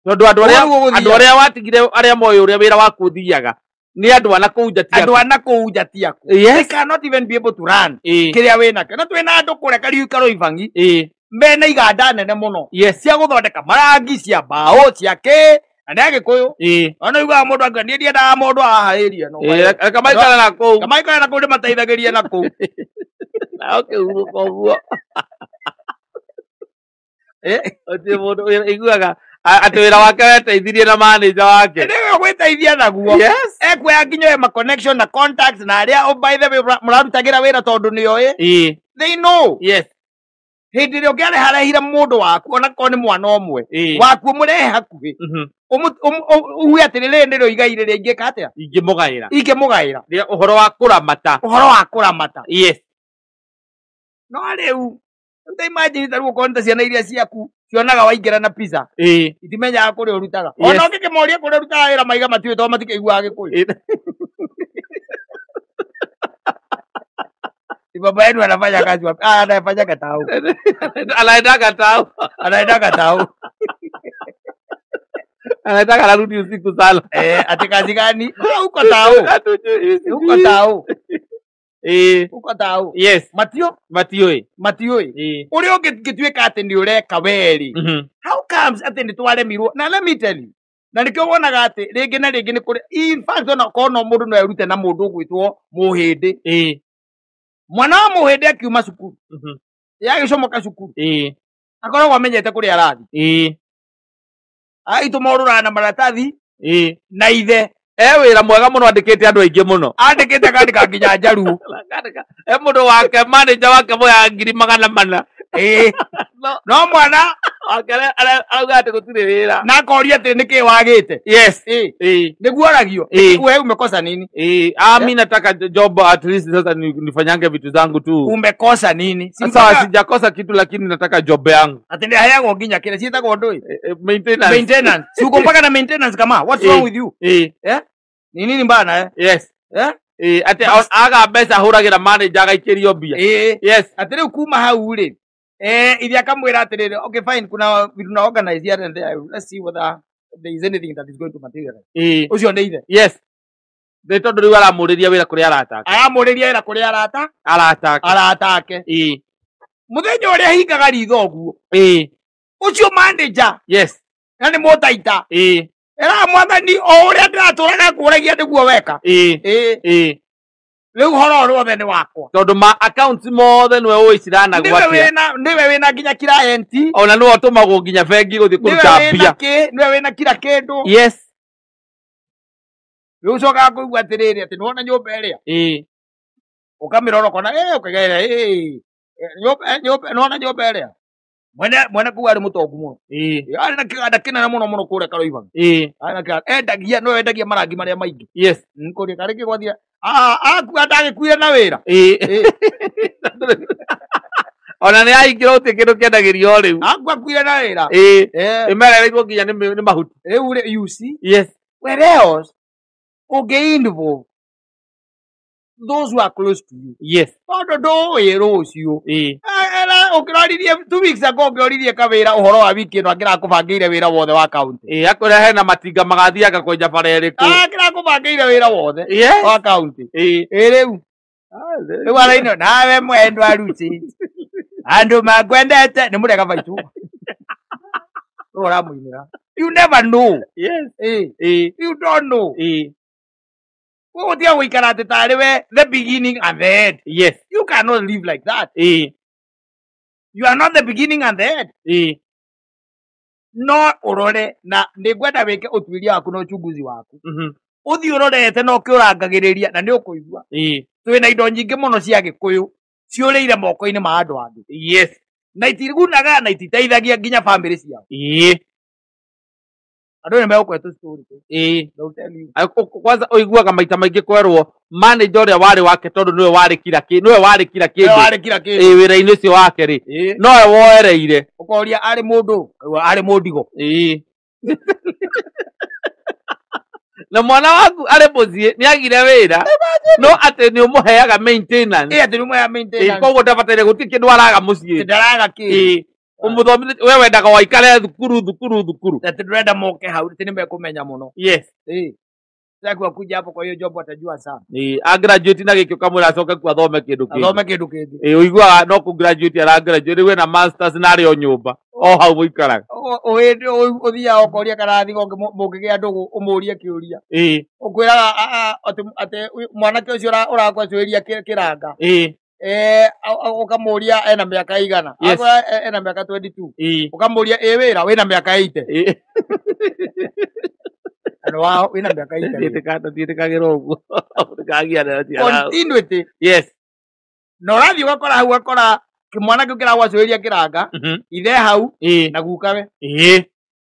Speaker 4: Tondũ andũ arĩa watigire arĩa moĩ ũrĩa wĩra waku ũthiaga nĩ andũ a na kũu nja ti aku.
Speaker 2: Andũ a na kũu nja ti aku.
Speaker 4: Yes.
Speaker 2: They cannot even be able to run. Kĩrĩa wĩ nakĩo. Na twĩna andũ kũrĩa Kariuki Ibangi. Mena iganda nene mũno.
Speaker 4: Yes.
Speaker 2: Cia gũthondeka marangi, cia mbaũ, cia kĩ. Na nĩ Agĩkũyũ. Ona ugaga mũndũ akiuga niĩ ndiendaga mũndũ haha area ĩno.
Speaker 4: Reke maikare na kũu.
Speaker 2: Reke maikare na kũu ndĩmateithagĩrie na kũu.
Speaker 4: Na ũkĩhurũka ũguo. Gũtirĩ mũndũ iguaga atĩ wĩra wake weteithirie na manager wake.
Speaker 2: Nĩwe gwĩteithia naguo.
Speaker 4: Yes.
Speaker 2: Ekuoya nginya oe ma connection na contacts na arĩa oh, by the way mũrarutagĩra wĩra tondũ nĩoĩ. They know.
Speaker 4: Yes.
Speaker 2: Hĩndĩ ĩrĩa ũngĩareharehire mũndũ waku ona korwo nĩ mwana ũmwe waku ũmũrehe hakuhĩ. Uge atĩrĩ rĩrĩ nĩrĩo igai rĩrĩa ingĩka atĩa?
Speaker 4: Ingĩmũgaĩra.
Speaker 2: Ingĩmũgaĩra.
Speaker 4: Ũhoro wa kũramata.
Speaker 2: Ũhoro wa kũramata.
Speaker 4: Yes.
Speaker 2: No rĩu ta imagine ta rĩu okorwo nĩ ta ciana iria ciaku cionaga waingĩra na pizza. Itimenyaga kũrĩa ũrutaga. Ona ũngĩkĩmoria kũrĩa ũrutaga wĩra maiga matiũĩ tondũ matikĩiguaga Gĩkũyũ. Ni baba yenu anafanya kazi wapi? Anafanya Gatau.
Speaker 4: Anaenda Gatau.
Speaker 2: Anaenda Gatau.
Speaker 4: Anataka anarudi usiku sana.
Speaker 2: Ati kazi gani? Huko Tau. Huko Tau. Huko Tau.
Speaker 4: Yes.
Speaker 2: Matio?
Speaker 4: Matiũĩ.
Speaker 2: Matiũĩ. Ũrĩa ũngĩtuĩka atĩ nĩ ũreka werĩ. How comes atĩ nĩ twaremirwo? Na let me tell you. Na nĩkĩo wonaga atĩ rĩngĩ na rĩngĩ nĩ kũrĩ in fact ona korwo no mũndũ no erute na mũndũ ũgwĩtwo Mũhĩndĩ. Mwana wa Mũhĩndĩ akiuma cukuru. Yagĩcomoka cukuru. Akoragwo amenyete kũrĩa arathiĩ. Agĩtũma ũrũraga na maratathi na ithe.
Speaker 4: Wĩra mwega mũno andĩkĩte andũ aingĩ mũno.
Speaker 2: Andĩkĩte akandĩka nginya Njaruo.
Speaker 4: Mũndũ wake manager wake moyaga 400,000.
Speaker 2: No mwana
Speaker 4: wake arauga atĩ gũtirĩ wĩra.
Speaker 2: Na akoria atĩ nĩkĩ wagĩte.
Speaker 4: Yes.
Speaker 2: Nĩguo aragio. Wewe umekosa nini?
Speaker 4: Mimi nataka job at least sasa nifanyange vitu zangu tu.
Speaker 2: Umekosa nini?
Speaker 4: Sasa sijakosa kitu lakini nataka job yangu.
Speaker 2: Ati nĩaheagwo nginya kĩrĩa ciĩtagwo ndũĩ?
Speaker 4: Maintenance.
Speaker 2: Maintenance. Si uko mpaka na maintenance kama what's wrong with you? Ni nini mbana
Speaker 4: Yes. Ati aga mbeca ahũragĩra manager agaikĩrio mbia. Yes.
Speaker 2: Ati rĩu kuma hau rĩ. Ithe akamwĩra atĩrĩrĩ, okay fine, kuna vitu na organize here and there. Let's see whether there is anything that is going to materialize. Ũcio nĩ ithe.
Speaker 4: Yes. Nĩ tondũ rĩu aramũrĩria wĩra kũrĩ arata ake.
Speaker 2: Aramũrĩria wĩra kũrĩ arata?
Speaker 4: Arata ake.
Speaker 2: Arata ake. Mũthenya ũrĩa ahingaga ritho ũguo. Ũcio manager.
Speaker 4: Yes.
Speaker 2: Na nĩ mũtaita. Era mwathani o ũrĩa ndĩratũraga ngũragia nĩguo weka. Rĩu ũhoro wothe nĩ wakwa.
Speaker 4: Tondũ ma accounts mothe nĩwe ũĩ ciranagwo
Speaker 2: Nĩwe
Speaker 4: atĩa.
Speaker 2: nĩwe wĩna nginya client.
Speaker 4: Ona nĩwe ũtũmagwo nginya bengi gũthiĩ kũruta mbia.
Speaker 2: Nĩwe wĩna kila kĩndũ.
Speaker 4: Yes.
Speaker 2: Rĩu ũcokaga kũigua atĩrĩrĩ atĩ nĩwona nyũmba ĩrĩa.
Speaker 4: Ĩĩ.
Speaker 2: Ũkamĩrora ũkona ũkageria nĩwona nyũmba ĩrĩa. Mwene kũu arĩ mũtongu mũno.
Speaker 4: Ĩĩ.
Speaker 2: Arĩ na kĩganda kĩnene mũno mũno kũrĩa Karoibaga.
Speaker 4: Ĩĩ.
Speaker 2: Arĩ na kĩganda endagia nĩwe wendagia marangi marĩa maingĩ.
Speaker 4: Yes.
Speaker 2: Kũrĩa karĩ kĩgwathia. Akua ndagĩkuire na wĩra.
Speaker 4: Ĩĩ. Ona nĩ aingĩra ũtĩ kĩndũ kĩendagĩrio rĩu.
Speaker 2: Akua akuire na wĩra.
Speaker 4: Ĩĩ.
Speaker 2: Eh.
Speaker 4: Ĩmerereirwo nginya nĩ mahuti.
Speaker 2: Rĩu rĩ you see.
Speaker 4: Yes.
Speaker 2: Whereas ũngĩ involve those who are close to you.
Speaker 4: Yes.
Speaker 2: Tondũ ndũĩ rũciũ.
Speaker 4: Ĩĩ.
Speaker 2: Ũkĩroririe 2 weeks ago ũngĩoririe kawĩra ũhoro wa wiki ĩno angĩrakũbangĩire wĩra wothe wa county.
Speaker 4: Ĩĩ akwĩra hena matinga magathianga kwenja bara ĩrĩkũ.
Speaker 2: Angĩrakũbangĩire wĩra wothe
Speaker 4: Yes.
Speaker 2: wa county.
Speaker 4: Ĩĩ.
Speaker 2: Ĩĩ rĩu. Rĩu araino nawe mwendwa Lucy. Andũ makwendete nĩ mũrega baitũ. Rĩu ũramũinĩra. You never know.
Speaker 4: Yes.
Speaker 2: Ĩĩ.
Speaker 4: Ĩĩ.
Speaker 2: You don't know.
Speaker 4: Ĩĩ.
Speaker 2: Gũgũtiga gũikara atĩ tarĩ we the beginning and the end.
Speaker 4: Yes.
Speaker 2: You cannot live like that.
Speaker 4: Ĩĩ.
Speaker 2: You are not the beginning and the end.
Speaker 4: Ĩĩ.
Speaker 2: No ũrore na nĩngwenda wĩke ũtuĩria waku na uchunguzi waku.
Speaker 4: Mhm.
Speaker 2: Ũthiĩ ũrorete na ũkĩũrangagĩrĩria na nĩ ũkũigua.
Speaker 4: Ĩĩ.
Speaker 2: Twĩna indo nyingĩ mũno cia Gĩkũyũ ciũrĩire moko-inĩ ma andũ angĩ.
Speaker 4: Yes.
Speaker 2: Na itigunaga na ititeithagia nginya bamĩrĩ ciao.
Speaker 4: Ĩĩ.
Speaker 2: Andũ nĩ megũkũhe tũ story tũu.
Speaker 4: Ĩĩ.
Speaker 2: They'll tell you.
Speaker 4: Kwanza ũiguaga maita maingĩ kwerwo manager ũrĩa warĩ wake tondũ nĩwe warĩ kila kĩ nĩwe warĩ kila
Speaker 2: Nĩwe
Speaker 4: kĩndũ.
Speaker 2: warĩ kila kĩndũ.
Speaker 4: Ĩĩ wĩra-inĩ ũcio wake rĩ.
Speaker 2: Ĩĩ.
Speaker 4: Nowe woereire.
Speaker 2: Ũkoria arĩ mũndũ, ũkaigua arĩ mũndigo.
Speaker 4: Ĩĩ. Na mwana waku arĩ mũciĩ nĩ agire wĩra no atĩ nĩ ũmũheaga maintenance.
Speaker 2: Ĩĩ atĩ nĩ ũmũheaga
Speaker 4: Ĩĩ
Speaker 2: maintenance.
Speaker 4: koguo ndabataire gũtirĩ kĩndũ araga mũciĩ.
Speaker 2: Ndaraga kĩndũ.
Speaker 4: Ĩĩ. Ũmũthomithĩtie we wendaga waikare thukuru thukuru thukuru.
Speaker 2: Atĩ ndũrenda moke hau atĩ nĩmekũmenya mũno.
Speaker 4: Yes.
Speaker 2: Ĩĩ. Sitaki wakuja hapo kwa hiyo job watajua sana.
Speaker 4: Ĩĩ a graduate na gĩkĩ ũkamwĩra acoke kuo athome kĩndũ kĩngĩ.
Speaker 2: Athome kĩndũ kĩngĩ.
Speaker 4: Ĩĩ ũiguaga no kũ graduate ara graduate rĩu ena masters na arĩ o nyũmba o hau mũikaraga.
Speaker 2: Hĩndĩ ũthiaga ũkoria karathi mũngĩgĩa ndũgũ ũmũrie kĩũria.
Speaker 4: Ĩĩ.
Speaker 2: Ũkwĩraga atĩ mwanake ũcio ũrakwacũĩria kĩranga.
Speaker 4: Ĩĩ.
Speaker 2: Ũkamũria ena mĩaka igana.
Speaker 4: Yes.
Speaker 2: Akwĩra ena mĩaka 22.
Speaker 4: Ĩĩ.
Speaker 2: Ũkamũria ĩ wĩra wĩna mĩaka 80.
Speaker 4: Ĩĩ.
Speaker 2: Andũ wao wĩna mĩaka 80.
Speaker 4: Tũtiĩtĩkagĩra ũguo. Ndũkagiane na ciana.
Speaker 2: Continuity.
Speaker 4: Yes.
Speaker 2: Na ũrathiĩ ũgakora hau ũgakora kĩmwana kĩu kĩragwacũĩria kĩranga ithe hau
Speaker 4: Ĩĩ.
Speaker 2: na gukawe.
Speaker 4: Ĩĩ.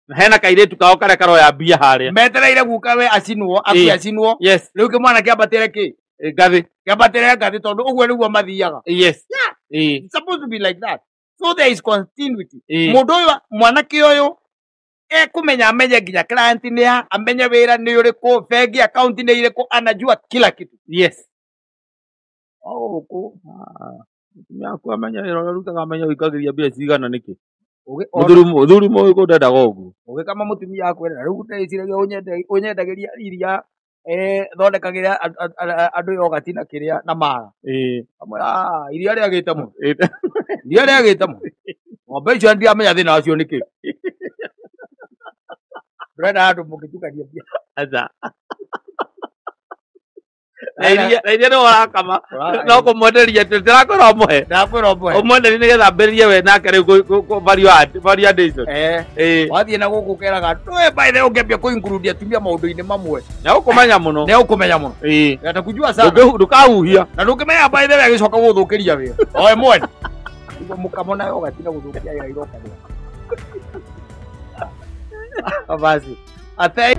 Speaker 4: Na hena kairĩtu kao karĩa karoya mbia harĩa.
Speaker 2: Metereire gukawe acinwo akue
Speaker 4: Ĩĩ.
Speaker 2: acinwo.
Speaker 4: Yes.
Speaker 2: Rĩu kĩmwana kĩambatĩre kĩ?
Speaker 4: Ngathĩ.
Speaker 2: Kĩambatĩre ngathĩ tondũ ũguo nĩguo mathiaga.
Speaker 4: Yes.
Speaker 2: Yeah.
Speaker 4: Ĩĩ.
Speaker 2: It's supposed to be like that. So there is continuity.
Speaker 4: Ĩĩ.
Speaker 2: Mũndũ ũyũ mwanake ũyũ ekumenya amenye nginya client nĩ a amenye wĩra nĩ ũrĩkũ bengi account nĩ irĩkũ anajua kila kitu.
Speaker 4: Yes. Gũkũ mũtumia waku amenye wĩra ũrĩa ũrutaga amenye ũikagĩria mbia cigana nĩkĩ. Mũthuri mũgĩkũyũ ndendaga ũguo.
Speaker 2: Ũgĩkama mũtumia akwĩra rĩu ndĩciragia ũnyendagĩria iria thondekagĩra andũ yogati na kĩrĩa na mara.
Speaker 4: Ĩĩ.
Speaker 2: Amwĩra iria rĩagĩte mũno. Iria rĩagĩte mũno. Ng'ombe icio ndiramenya thĩna wacio nĩkĩ. Ndũrenda handũ mũngĩtukania mbia.
Speaker 4: Aca. Na iria nĩwe ũrakama no kũmwenderia ndĩrakwĩra ũmũhe.
Speaker 2: Ndĩrakwĩra ũmũhe.
Speaker 4: Ũmwenderie nĩgetha ambĩrĩrie we nake rĩu value addition.
Speaker 2: Ĩĩ. Wathiĩ na gũkũ ũkeraga ndũĩ by the way ũngĩambia kũ include atumia maũndũ-inĩ mamwe.
Speaker 4: Nĩ ũkũmenya mũno.
Speaker 2: Nĩ ũkũmenya mũno.
Speaker 4: Ĩĩ.
Speaker 2: Atakujua sana.
Speaker 4: Ndũkahuhia.
Speaker 2: Na ndũngĩmenya by the way agĩcoka gũgũthũkĩria wĩra. Oe mwene. Nĩguo mũkamona yogati na gũthũkia wĩra iroka. Basi. Ate